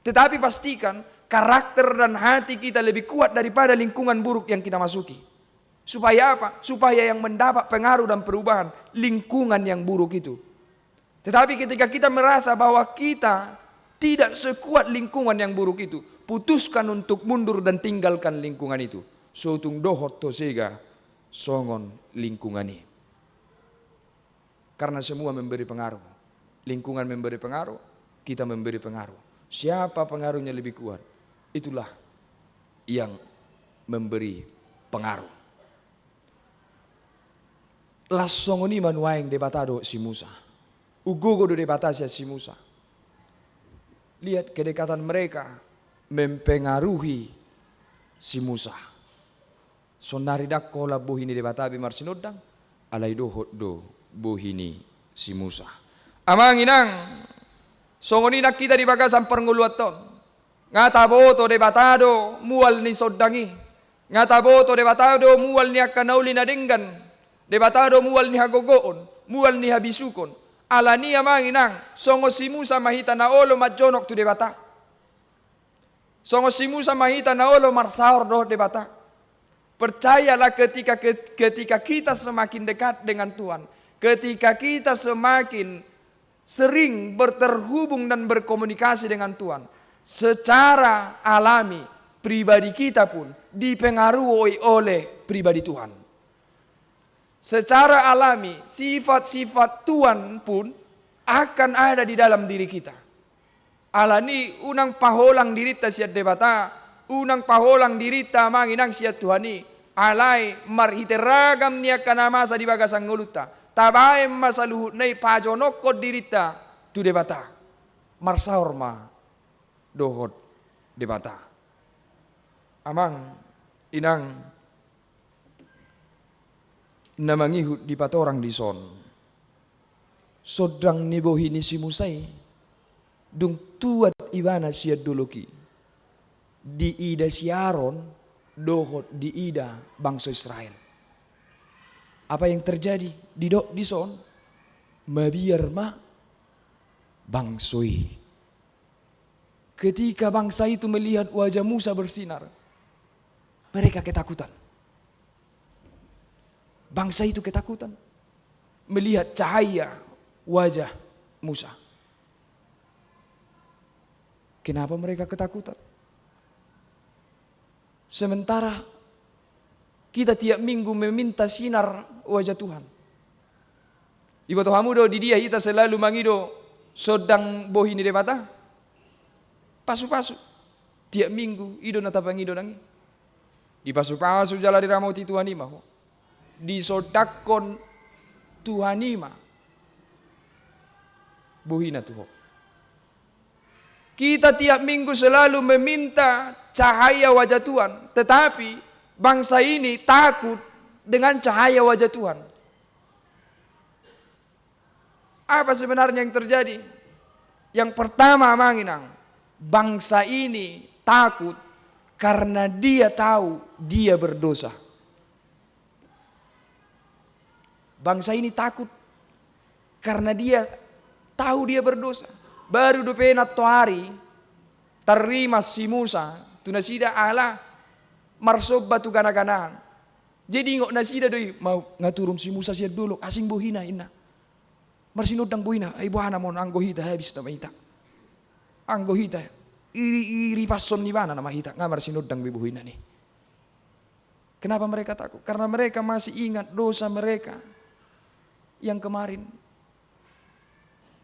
Tetapi pastikan karakter dan hati kita lebih kuat daripada lingkungan buruk yang kita masuki. Supaya apa? Supaya yang mendapat pengaruh dan perubahan lingkungan yang buruk itu. Tetapi ketika kita merasa bahwa kita tidak sekuat lingkungan yang buruk itu, putuskan untuk mundur dan tinggalkan lingkungan itu. So tung dohot ho sega songon lingkungan i. Karena semua memberi pengaruh. Lingkungan memberi pengaruh, kita memberi pengaruh. Siapa pengaruhnya lebih kuat, itulah yang memberi pengaruh. Las songon i ma nuaeng Debata dohot si Musa. Umgogo do Debata sian si Musa. Lihat kedekatan mereka mempengaruhi si Musa. Sonari ndang holan bohi ni Debata be marsinondang, alai dohot do bohi ni si Musa. Amang inang, songon i nang hita di bagasan parngoluanta on. Nga taboto Debata do mual ni sondang i. Nga taboto Debata do mual ni angka na uli na denggan. Debata do mual ni hagogoon, mual ni habisuhon. Alani i amang inang, songon si Musa ma hita na olo manjonok tu Debata. Songon si Musa ma hita na olo marsaor dohot Debata. Percayalah, ketika, ketika kita semakin dekat dengan Tuhan, ketika kita semakin sering berterhubung dan berkomunikasi dengan Tuhan, secara alami pribadi kita pun dipengaruhi oleh pribadi Tuhan. Secara alami, sifat-sifat Tuhan pun akan ada di dalam diri kita. Alani i unang paholang dirinta sian Debata, unang paholang dirinta amang inang sian Tuhan i, alai marhite ragam ni angka na masa di bagasan ngolunta, tabaen ma saluhutna i pajonokhon dirinta tu Debata. Marsaor ma dohot Debata. Amang inang, na mangihut dipatorang dison, sondang ni bohi ni si Musa i, dung tuat ibana sian dolok i, diida si Aron dohot diida bangso Israel. Apa yang terjadi? Didok dison, mabiar ma bangso i. Ketika bangsa itu melihat wajah Musa bersinar, mereka ketakutan. Bangsa itu ketakutan melihat cahaya wajah Musa. Kenapa mereka ketakutan? Sementara kita tiap minggu meminta sinar wajah Tuhan. Diboto hamu do di dia hita selalu mangido sondang bohi ni Debata? Pasu-pasu. Tiap minggu i do na tapangido nang i. Dipasu-pasu jala diramoti Tuhan i ma ho. Disondangkon Tuhan i ma bohina tu ho. Kita tiap minggu selalu meminta cahaya wajah Tuhan, tetapi bangsa ini takut dengan cahaya wajah Tuhan. Apa sebenarnya yang terjadi? Yang pertama, amang inang, bangsa ini takut karena dia tahu dia berdosa. Bangsa ini takut karena dia tahu dia berdosa. Baru dope nantoari tarrimas si Musa tu nasida ala marsomba tu gana-ganaan. Jadi ingot nasida do i, mau nga turun si Musa sian dolok, asing bohina, inna. Marsinondang bohina, ai boha nama on, anggo hita habis nama hita. Anggo hita, i, i, iripashon ibana nama hita, nga marsinondang be bohina ni. Kenapa mereka takut? Karena mereka masih ingat dosa mereka yang kemarin.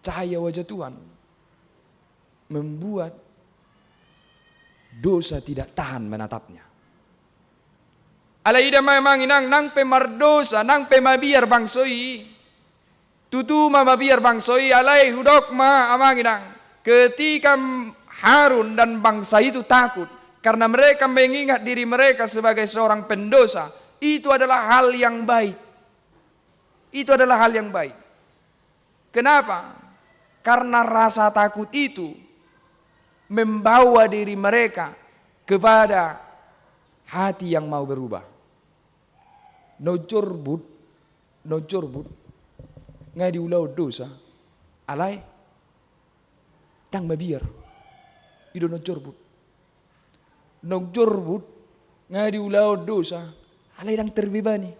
Cahaya wajah Tuhan membuat dosa tidak tahan menatapnya. Alai ida ma amang inang, nang pe mardosa, nang pe mabiar bangso i, tutu ma mabiar bangso i, alai hudok ma amang inang, ketika Harun dan bangsa itu takut karena mereka mengingat diri mereka sebagai seorang pendosa, itu adalah hal yang baik. Itu adalah hal yang baik. Kenapa? Karena rasa takut itu membawa diri mereka kepada hati yang mau berubah. Na umjorbut, na umjorbut, nga diulahon dosa, alai ndang mabiar. I do na umjorbut. Na umjorbut, nga diulahon dosa, alai ndang terbebani.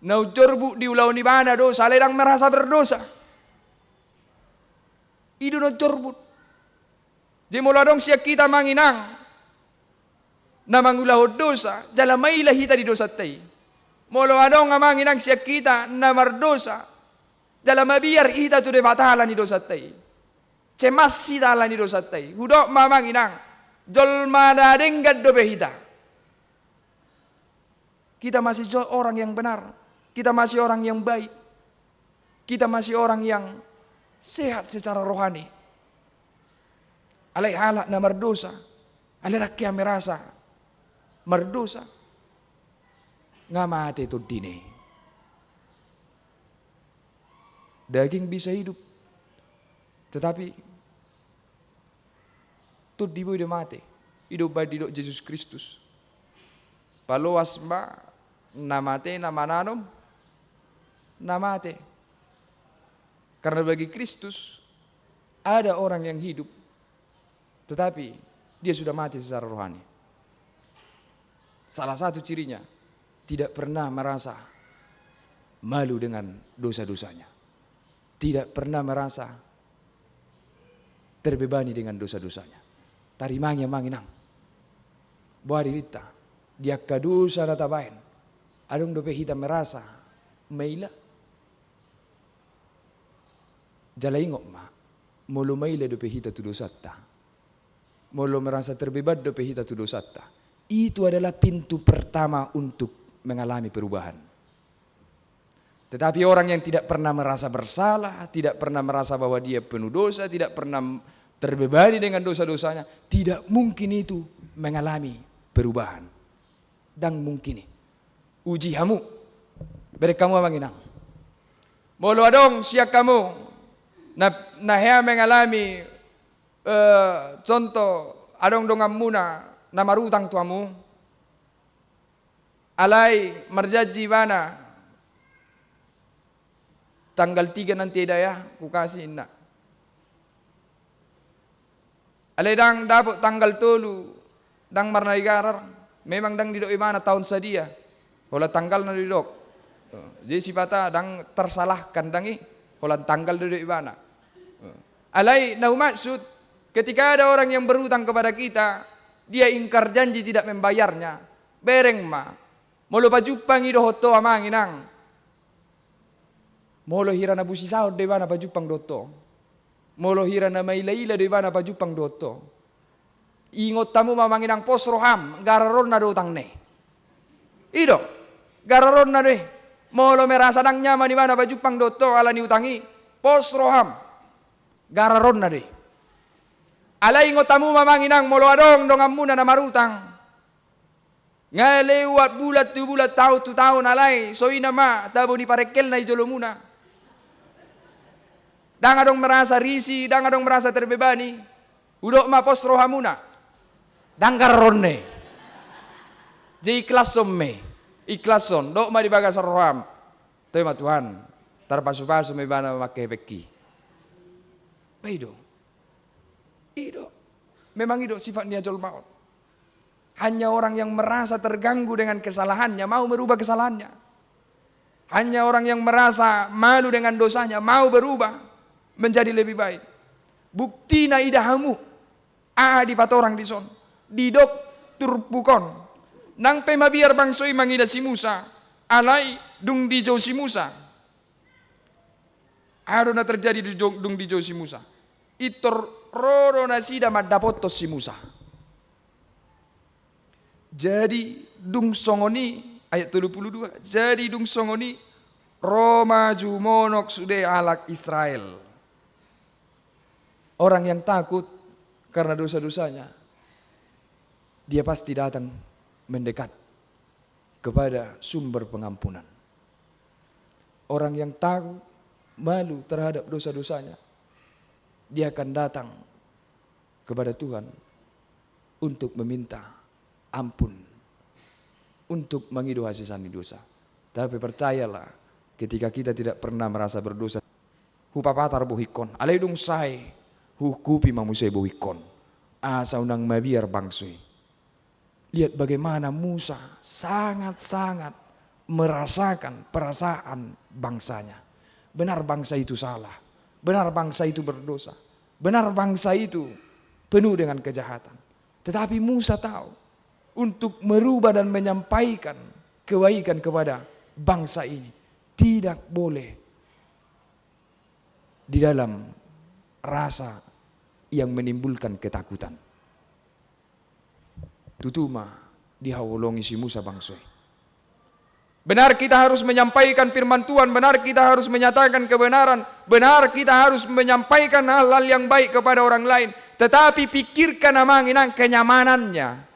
Na umjorbut diulahon ibana dosa, alai ndang merasa berdosa. I do na umjorbut. Jadi molo adong sian hita amang inang na mangulahon dosa, jala maila hita di dosanta i, Molo adong amang inang sian hita na mardosa, jala mabiar hita tu Debata ala ni dosanta i, cemas hita ala ni dosanta i, hudok ma amang inang, jolma na denggan dope hita. Kita masih jo-, orang yang benar. Kita masih orang yang baik. Kita masih orang yang sehat secara rohani. Alai halak na mardosa, alai ndang hea merasa mardosa, nga mate tondina i. Daging bisa hidup, tetapi tondi boi do mate. I do umbahen didok Jesus Kristus, paloas ma na mate na mananom na mate. Karena bagi Kristus, ada orang yang hidup, tetapi dia sudah mati secara rohani. Salah satu cirinya, tidak pernah merasa malu dengan dosa-dosanya. Tidak pernah merasa terbebani dengan dosa-dosanya. Tarimangi amang inang. Boha dirinta, di angka dosa na tabaen, adong dope hita merasa maila? Jala ingot ma, molo maila dope hita tu dosanta, molo merasa terbeban dope hita tu dosanta, itu adalah pintu pertama untuk mengalami perubahan. Tetapi orang yang tidak pernah merasa bersalah, tidak pernah merasa bahwa dia penuh dosa, tidak pernah terbebani dengan dosa-dosanya, tidak mungkin itu mengalami perubahan. Ndang mungkin i. Uji hamu. Bereng hamu amang inang. Molo adong sian hamu na, na hea mengalami, eh, contoh, adong donganmuna na marutang tu hamu, alai marjanji ibana, tanggal tiga nanti ya, Dayang, kukasih, inna. Alai ndang dapot tanggal tolu, ndang marnaigarar, memang ndang didok ibana taon sadia, holan tanggalna do didok. Jadi sipata ndang tersalahkan ndang i, holan tanggal do didok ibana. Alai na humaksud, ketika ada orang yang berutang kepada kita, dia ingkar janji tidak membayarnya, bereng ma, molo pajumpang i dohot ho amang inang, molo hira na busisaon do ibana pajumpang dohot ho. Molo hira na mailaila do ibana pajumpang dohot ho. Ingot hamu ma amang inang, pos roham, gararonna do utangna i. I do, gararonna do i. Molo merasa ndang nyaman ibana pajumpang dohot ho ala ni utang i, pos roham, gararonna do i. Alai ingot hamu ma amang inang, molo adong donganmuna na marutang, nga lewat bulan tu bulan, taon tu taon, alai so i nama tabo ni parengkelna i jolomuna. Ndang adong merasa risih, ndang adong merasa terbebani. Hudok ma, pos rohamuna. Ndang gararonna i. Jadi ikhlashon ma i. Ikhlashon. Dok ma di bagasan roham, toe ma Tuhan, tarpasupasu ma ibana mangkehepengki. Ba i do. I do. Memang i do sifat ni hajolmaon. Hanya orang yang merasa terganggu dengan kesalahannya mau merubah kesalahannya. Hanya orang yang merasa malu dengan dosanya mau berubah menjadi lebih baik. Buktina ida hamu, aha dipatorang dison, didok turpuk on. Nang pe mabiar bangso i mangida si Musa, alai dung dijou si Musa. Aha do na terjadi dung dijou si Musa? Pintor ro do nasida mandapothon si Musa. Jadi dung songon i, ayat tolu pulu dua, jadi dung songon i, ro ma jumonok sude halak Israel. Orang yang takut karena dosa-dosanya, dia pasti datang mendekat kepada sumber pengampunan. Orang yang takut, malu terhadap dosa-dosanya, dia akan datang kepada Tuhan untuk meminta ampun, untuk mangido hasesaan ni dosa. Tapi percayalah, ketika kita tidak pernah merasa berdosa, hupapatar bohingkon, alai dung sae huhupi ma muse bohingkon, asa unang mabiar bangso i. Lihat bagaimana Musa sangat-sangat merasakan perasaan bangsanya. Benar bangsa itu salah, benar bangsa itu berdosa, benar bangsa itu penuh dengan kejahatan. Tetapi Musa tahu untuk merubah dan menyampaikan kebaikan kepada bangsa ini tidak boleh di dalam rasa yang menimbulkan ketakutan. Tutu ma dihaholongi si Musa bangso i. Benar kita harus menyampaikan firman Tuhan, benar kita harus menyatakan kebenaran, benar kita harus menyampaikan hal-hal yang baik kepada orang lain. Tetapi pikirkan amang inang kenyamanannya.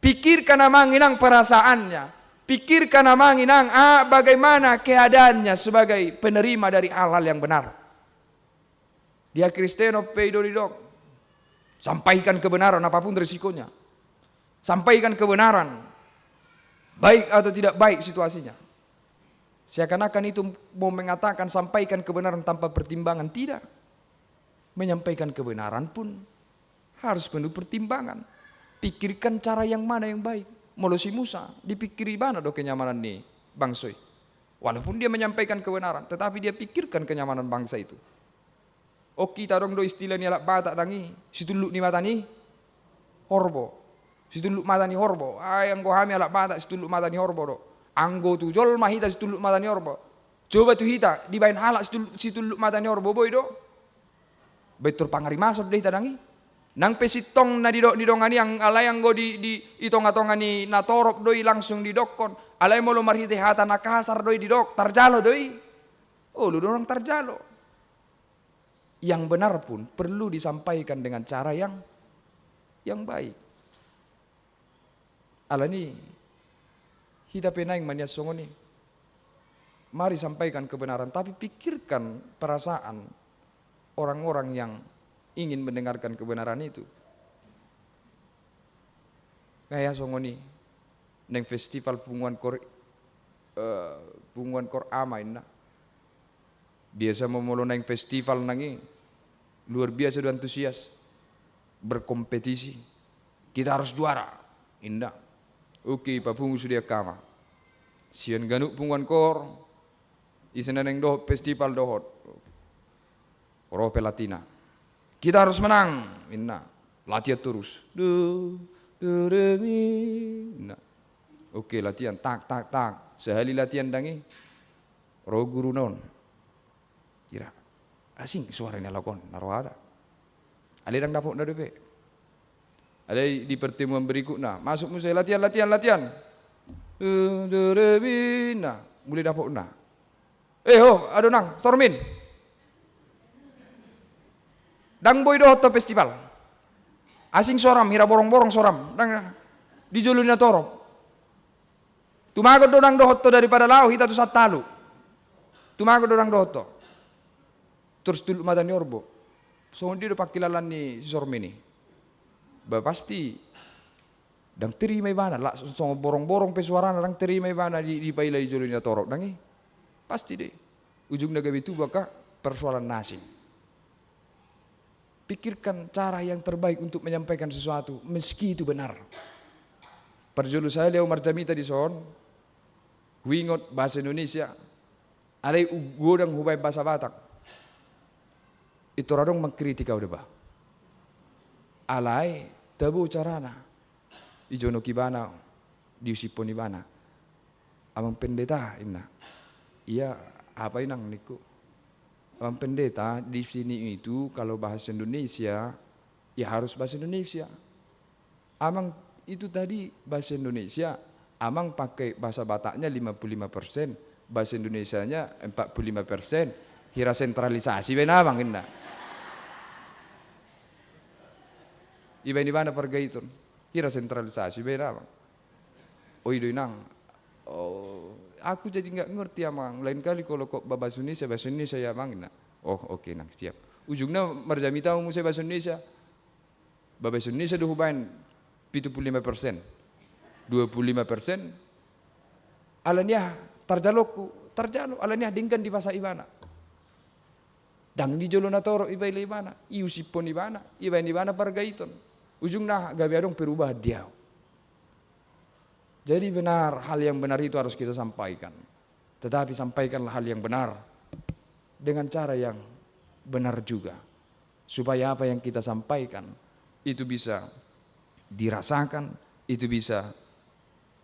Pikirkan amang inang perasaannya. Pikirkan amang inang, ah, bagaimana keadaannya sebagai penerima dari hal-hal yang benar. Dia Kristen pe i do didok. Sampaikan kebenaran apapun risikonya. Sampaikan kebenaran. Baik atau tidak baik situasinya. Seakan-akan itu mau mengatakan sampaikan kebenaran tanpa pertimbangan. Tidak. Menyampaikan kebenaran pun harus penuh pertimbangan. Pikirkan cara yang mana yang baik. Molo si Musa, dipikiri ibana do kenyamanan ni bangso i. Walaupun dia menyampaikan kebenaran, tetapi dia pikirkan kenyamanan bangsa itu. Oke, hita adong do istilah ni halak Batak nang i, situlluk ni mata ni horbo. Situlluk mata ni horbo. Ai anggo hami halak Batak situlluk mata ni horbo do. Anggo tu jolma hita situlluk mata ni horbo, coba tu hita dibaen halak situlluk, situlluk mata ni horbo, boi do? Baen tor pangarimason do hita nang i. Nang pe sintong na didok ni dongan i, ang-, alai anggo di, di, di tonga-tonga ni natorop do i langsung didokkon. Alai molo marhite hata na kasar do i didok, tarjalo do i. Olo do nang tarjalo. Yang benar pun perlu disampaikan dengan cara yang, yang baik. Alani, hita pe naeng ma nian songon i. Mari sampaikan kebenaran, tapi pikirkan perasaan orang-orang yang ingin mendengarkan kebenaran itu. Gaya songon i, naeng festival punguan koor, eh, punguan koor ama inna. Biasa ma molo naeng festival nang i, luar biasa do antusias, berkompetisi. Kita harus juara, inda. Oke, papungu sude angka ama. Sian ganup punguan koor, ise na naeng dohot festival dohot. Ro pelatihna. Kita harus menang, inna. Latihan terus. Do, do, re, mi, inna. Oke, latihan, tak, tak, tak. Sahali latihan dang i, ro guruna on. Hira, asing suara ni halak on, na rohana. Alai dang dapotna dope. Alai di pertemuan berikutna, masuk muse, latihan, latihan, latihan. Eh, do, re, mi, na. Mulai dapotna. Eh, ho, ado nang, Sormin. Dang boi dohot ho festival. Asing soram, hira borong-borong soram. Dang, dang. Di jolo ni natorop. Tumagon do dang dohot ho, daripada laho hita tu Santalu. Tumagon do dang dohot ho. Terus tulluk mata ni horbo. Songon dia do pangkilalaan ni si Sormin i. Ba pasti dang terima ibana, la songon borong-borong pe suarana dang terima ibana di, dipaila di jolo ni natorop dang i. Pasti do i. Ujungna gabe tubu angka persoalan na asing. Pikirkan cara yang terbaik untuk menyampaikan sesuatu, meski itu benar. Parjolo sahali ahu marjamita dison, huingot bahasa Indonesia, alai godang hubaen bahasa Batak. Pintor adong mangkritik ahu deba. Alai tabo carana. Ijonok ibana, diusiphon ibana. Amang pendeta, inna. Iya, apa inang, ningku. Amang pendeta, di sini itu kalau bahasa Indonesia, ya harus bahasa Indonesia. Amang, itu tadi bahasa Indonesia, amang pakai bahasa Bataknya lima puluh lima persen, bahasa Indonesianya empat puluh lima persen. Hira sentralisasi baen amang, inna. Ibaen ibana Pargaiton. Hira sentralisasi baen amang. Oh, i do inang. Oh, aku jadi nggak ngerti amang. Lain kali kalau kau bahasa Indonesia, bahasa Indonesia ya amang, inna. Oh, oke nang, siap. Ujungna marjamita ahu muse bahasa Indonesia. Bahasa Indonesia do hubaen pitu puluh lima persen. Dua puluh lima persen. Alani aha, tarjaloku, tarjalo. Alani aha, denggan dipasahat ibana. Dang di jolo natorop ipaila ibana, iusiphon ibana, ibaen ibana Pargaiton. Ujungna aha, gabe adong perubahan di ahu. Jadi benar, hal yang benar itu harus kita sampaikan. Tetapi sampaikanlah hal yang benar dengan cara yang benar juga. Supaya apa yang kita sampaikan itu bisa dirasakan, itu bisa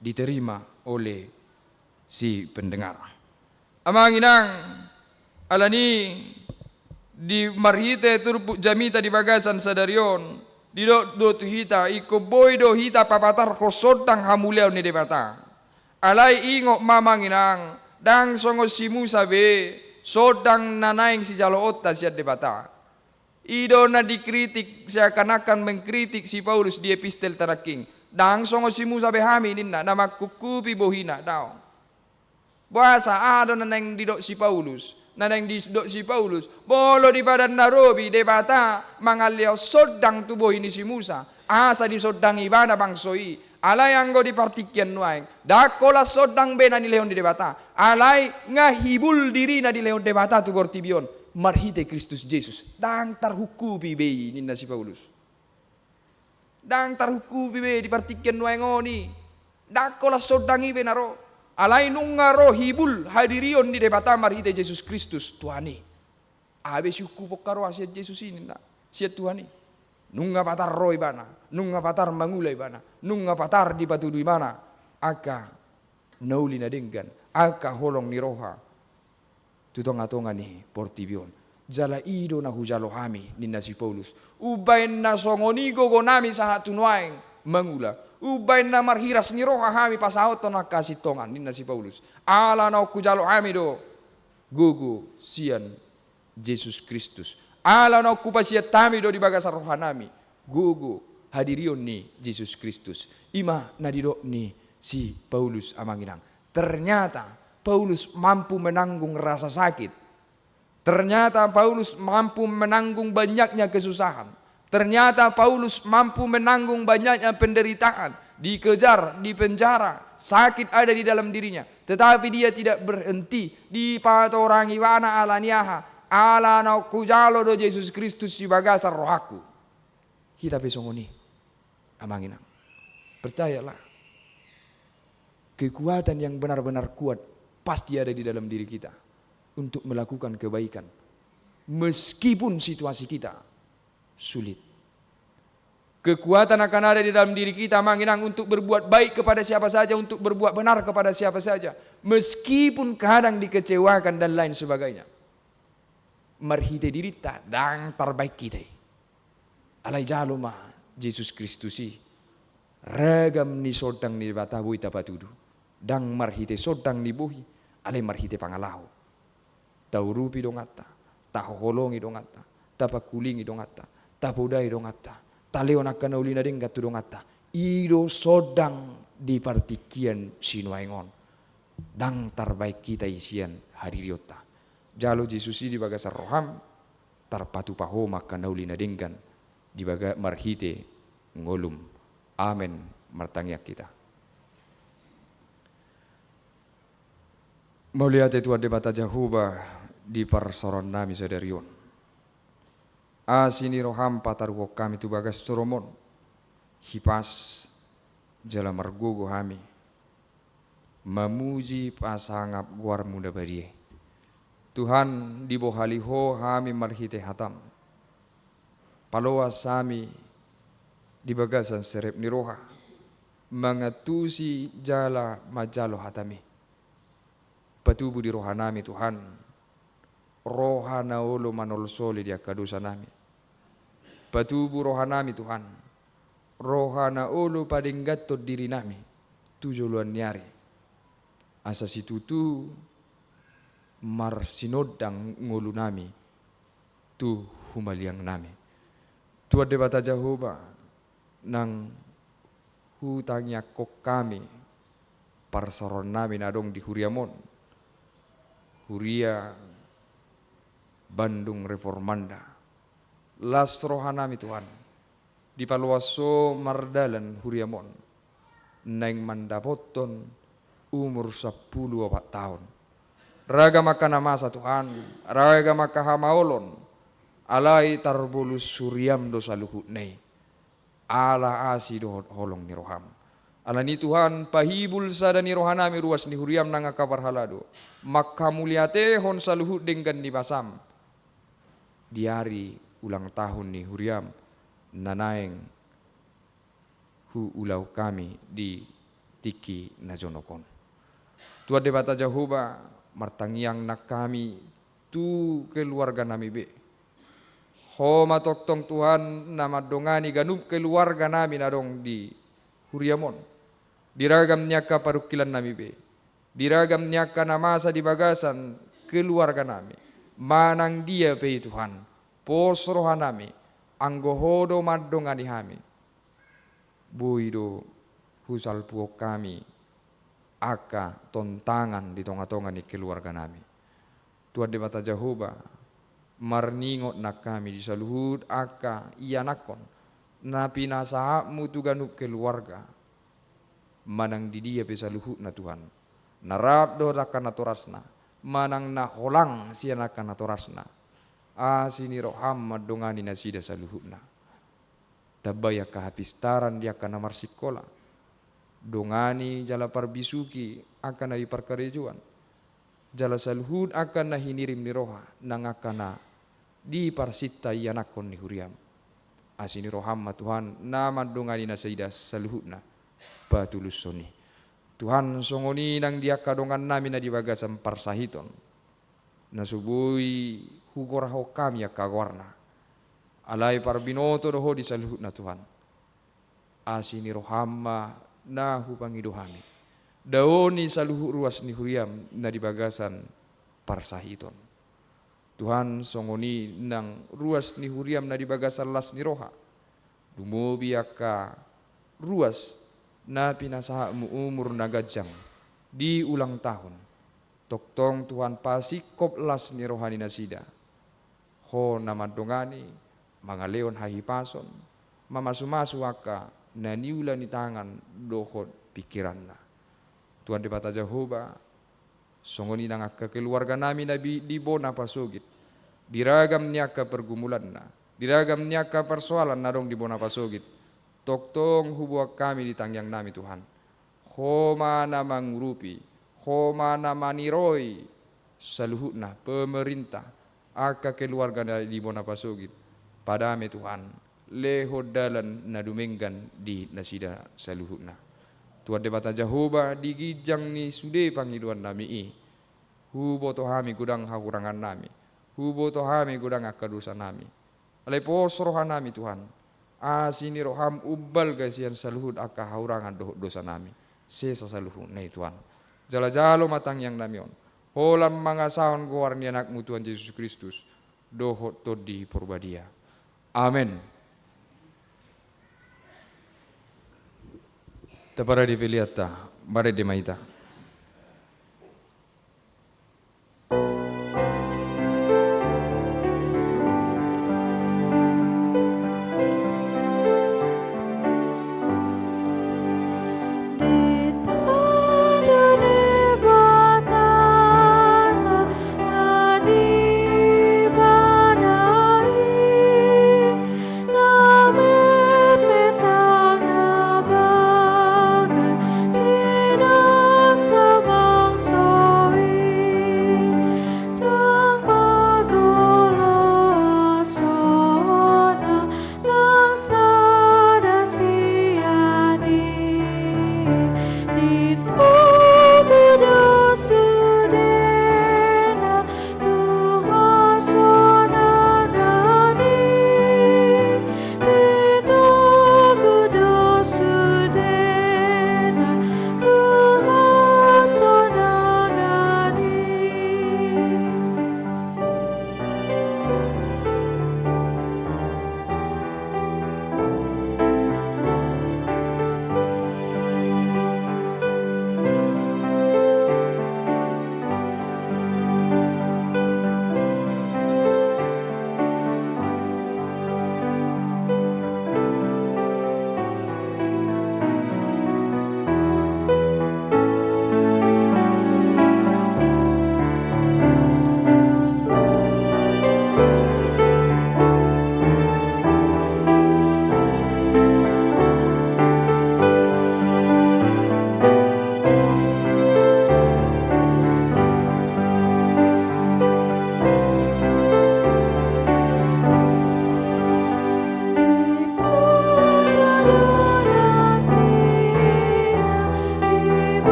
diterima oleh si pendengar. Amang inang, alani di marhite turpuk jamita di bagasan sadari on, didok do tu hita, ingkon boi do hita papatarhon sondang hamuliaon ni Debata. Alai ingot ma amang inang, ndang songon si Musa be, sondang na naeng sijaloonta sian Debata. I do na dikritik, seakan-akan mengkritik si Paulus di epistel tadangking. Ndang songon si Musa be hami ninna, na mangkupkupi bohina, daong. Boasa, aha do na naeng didok si Paulus? Na naeng didok si Paulus, molo di Padan na Robi Debata mangalehon sondang tu bohi ni si Musa, asa disondang ibana bangso i. Alai anggo di partingkian nuaeng, ndang holan sondang be na nilehon ni Debata. Alai nga hibul diri na dilehon Debata tu portibi on marhite Kristus Jesus. Ndang tarhungkupi be i, ninna si Paulus. Ndang tarhungkupi be di partingkian nuaeng on i. Ndang holan sondang i be na ro. Alai nunga ro hibul hadirion ni Debata marhite Jesus Kristus Tuhan i. Aha be sihungkupon haroa sian Jesus i ninna, sian Tuhan i. Nunga patar ro ibana, nunga patar mangula ibana, nunga patar dipatudu ibana angka na uli na denggan, angka holong ni roha tu tonga-tonga ni portibi on. Jala i do na hujalo hami, ninna si Paulus. Umbahen na songon i gogonami sahat tu nuaeng mangula, umbahen na marhiras ni roha hami pasahathon angka hasintongan, ninna si Paulus. Ala naung hujalo hami do gogo sian Jesus Kristus. Ala naung hupasiat hami do di bagasan rohanami gogo hadirion ni Jesus Kristus. I ma na didok ni si Paulus, amang inang. Ternyata Paulus mampu menanggung rasa sakit. Ternyata Paulus mampu menanggung banyaknya kesusahan. Ternyata Paulus mampu menanggung banyaknya penderitaan, dikejar, dipenjara, sakit ada di dalam dirinya. Tetapi dia tidak berhenti, dipatorang ibana. Ala ni aha? Ala naung hujalo do Jesus Kristus di bagasan rohangku. Hita pe songon i, amang inang. Percayalah, kekuatan yang benar-benar kuat pasti ada di dalam diri kita untuk melakukan kebaikan, meskipun situasi kita sulit. Kekuatan akan ada di dalam diri kita, amang inang, untuk berbuat baik kepada siapa saja, untuk berbuat benar kepada siapa saja, meskipun kadang dikecewakan dan lain sebagainya. Marhite dirinta ndang tarbaen hita i. Alai jalo ma Jesus Kristus i. Ragam ni sondang ni Debata boi tapatudu. Ndang marhite sondang ni bohi, alai marhite pangalaho. Taurupi donganta, tahoholongi donganta, tapangkulingi donganta, tapodai donganta, talehon angka na uli na denggan tu donganta. I do sondang di partingkian sinuaeng on. Ndang tarbaen hita i sian hadirionta. Jalo Jesus i di bagasan roham, tarpatupa ho ma angka na uli na denggan di baga-, marhite ngolum. Amen. Martangiang hita. Mauliate Tuhan Debata Jahowa di parsaorannami sadari on. Asi ni roham pataruhon hami tu bagas joroM on, hipas jala margogo hami mamuji pasangap goarMu na badia i. Tuhan, dibohali Ho hami marhite hataM. Paloas hami di bagasan serep ni roha mangantusi jala manjalo hataMi. Patubu di rohanami, Tuhan, roha na olo manolsoli di angka dosanami. Patubu rohanami, Tuhan, roha na olo padengganhon dirinami tu joloan ni ari, asa situtu marsinondang ngolunami tu humaliangnami. Tuhan Debata Jahowa, nang hutangiangkon hami parsaorannami na adong di huriaM on, Huria Bandung Reformanda. Las rohanami, Tuhan, dipaloas Ho mardalan huriaM on, naeng mandapothon umur sampulu opat taon. Ragam angka na masa, Tuhan, ragam angka hamaolon, alai tarbolus huriaM do saluhutna i. Ala asi dohot holong ni rohaM. Alani i, Tuhan, pahibul sada ni rohanami ruas ni huriaM nang angka parhalado, manghamauliatehon saluhut denggan ni basaM di ari ulang tahun ni huriaM na naeng huulahon hami di tingki na jonok on. Tuhan Debata Jahowa, martangiang nang hami tu keluarganami be. Ho ma tongtong Tuhan na mandongani ganup keluarganami na adong di huriam on, di ragam ni angka parungkilannami be, di ragam ni angka na masa di bagasan keluarganami, manang dia pe i Tuhan, pos rohanami, anggo Ho do mandongani hami. Boi do husalpuhon hami angka tontangan di tongatonga ni keluarganami. Tuhan Debata Jahowa, marningot nang hami di saluhut angka ianakhon na pinasahatmu tu ganup keluarga, manang di dia pe saluhutna Tuhan, na rap dohot angka natorasna, manang na holang sian angka natorasna. Asi ni roham mandongani nasida saluhutna. Tambai angka hapistaran di angka na marsikola. Dongani jala parbisuhi angka na di parkarejoan, jala saluhut angka na hinirim ni roha nang angka na di parsinta ianakhon ni huriam. Asi ni roham ma Tuhan na mandongani nasida saluhutna patulushon i. Tuhan, songon i nang di angka dongannami na di bagasan parsahiton, na so boi hugorahon hami angka goarna, alai parbinoto do Ho di saluhutna Tuhan. Asi ni roham ma na hupangido hami. Daoni saluhut ruas ni huriam na di bagasan parsahiton. Tuhan, songon i nang ruas ni huriam na di bagasan las ni roha. Dumobi angka ruas na pinasahatmu umur na ganjang di ulang tahun. Tongtong Tuhan, pasingkop las ni roha ni nasida. Ho na mandongani, mangalehon hahipason, mamasumasu angka na niula ni tangan dohot pingkiranna. Tuhan Debata Jahowa, songon i nang angka keluarganami na bi-, di bona pasogit, di ragam ni angka pergumulanna, di ragam ni angka persoalan na adong di bona pasogit, tongtong huboan hami di tangiangnami Tuhan. Ho ma na mangurupi, Ho ma na maniroi saluhutna, pemerintah, angka keluarga na di bona pasogit. Padame Tuhan, lehon dalan na dumenggan di nasida saluhutna. Tuhan Debata Jahowa, di ginjang ni sude pangidoannami i, huboto hami godang hahurangannami, huboto hami godang angka dosanami. Alai pos rohanami Tuhan, asi ni roham umbalga sian saluhut angka hahurangan dohot dosanami. Sesa saluhutna i Tuhan. Jala jalo ma tangiangnami on, holan mangasahon goar ni Anakmu Tuhan Jesus Kristus dohot Tondi Porbadia. Amen. Taparade peleanta, marende ma hita.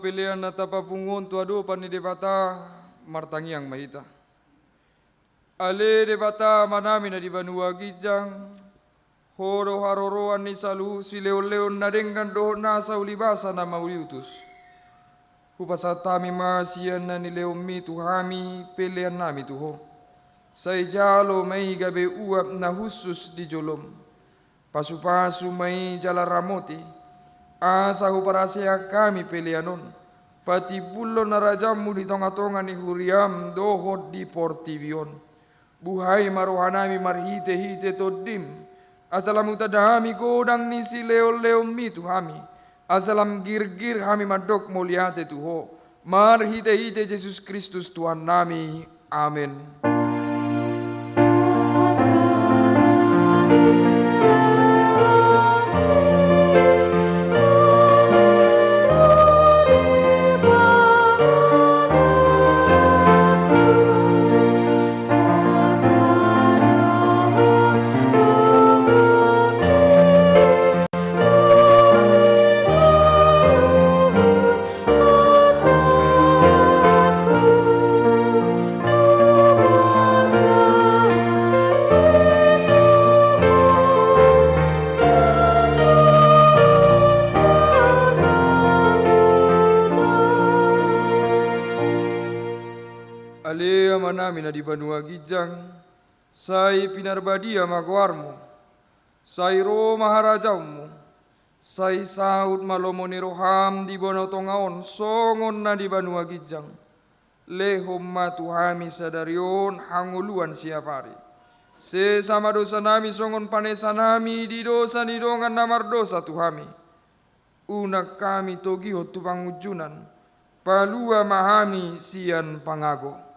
Pelean na tapapungu on tu adopan ni Debata, martangiang ma hita. Ale Debata Amanami na di banua ginjang, Ho do haroroan ni saluhut silehonlehon na denggan dohot nasa ulibasa na mauliutus. Hupasahat hami ma sian na nilehonMi tu hami peleannami tu Ho. Sai jalo ma i gabe uap na hushus di joloM. Pasupasu ma i jala ramoti, asa huparaseak hami pelean on, patimbulhon harajaonMu di tongatonga ni huriaM dohot di portibi on. Buhai ma rohanami marhitehite TondiM, asa lam hutanda hami godang ni silehonlehonMi tu hami, asa lam girgir hami mandok mauliate tu Ho, marhitehite Jesus Kristus Tuhannami. Amen. Ale Amanami na di banua ginjang, sai pinarbadia ma goarMu. Sai ro ma harajaonMu. Sai saut ma lomo ni rohaM di banua tonga on songon na di banua ginjang. Lehon ma tu hami sadari on hangoluan siapari. Sesa ma dosanami songon panesanami di dosa ni dongan na mardosa tu hami. Unang hami togihon tu pangunjunan, palua ma hami sian pangago.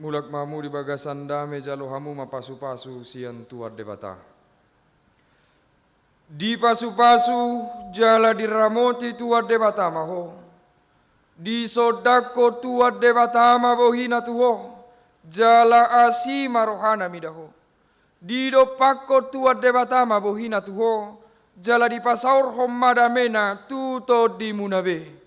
Mulak ma hamu di bagasan dame, jalo hamu ma pasupasu sian Tuhan Debata. Dipasupasu jala diramoti Tuhan Debata ma ho. Disondangkon Tuhan Debata ma bohina tu ho, jala asi ma rohana mida ho. Didompakkon Tuhan Debata ma bohina tu ho, jala dipasaorhon ma damena tu tondimuna be.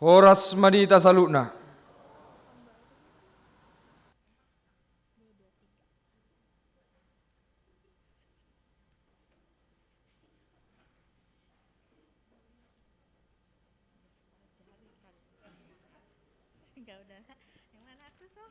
Horas ma di hita saluhutna. Enggak, udah. Yang mana aku, so?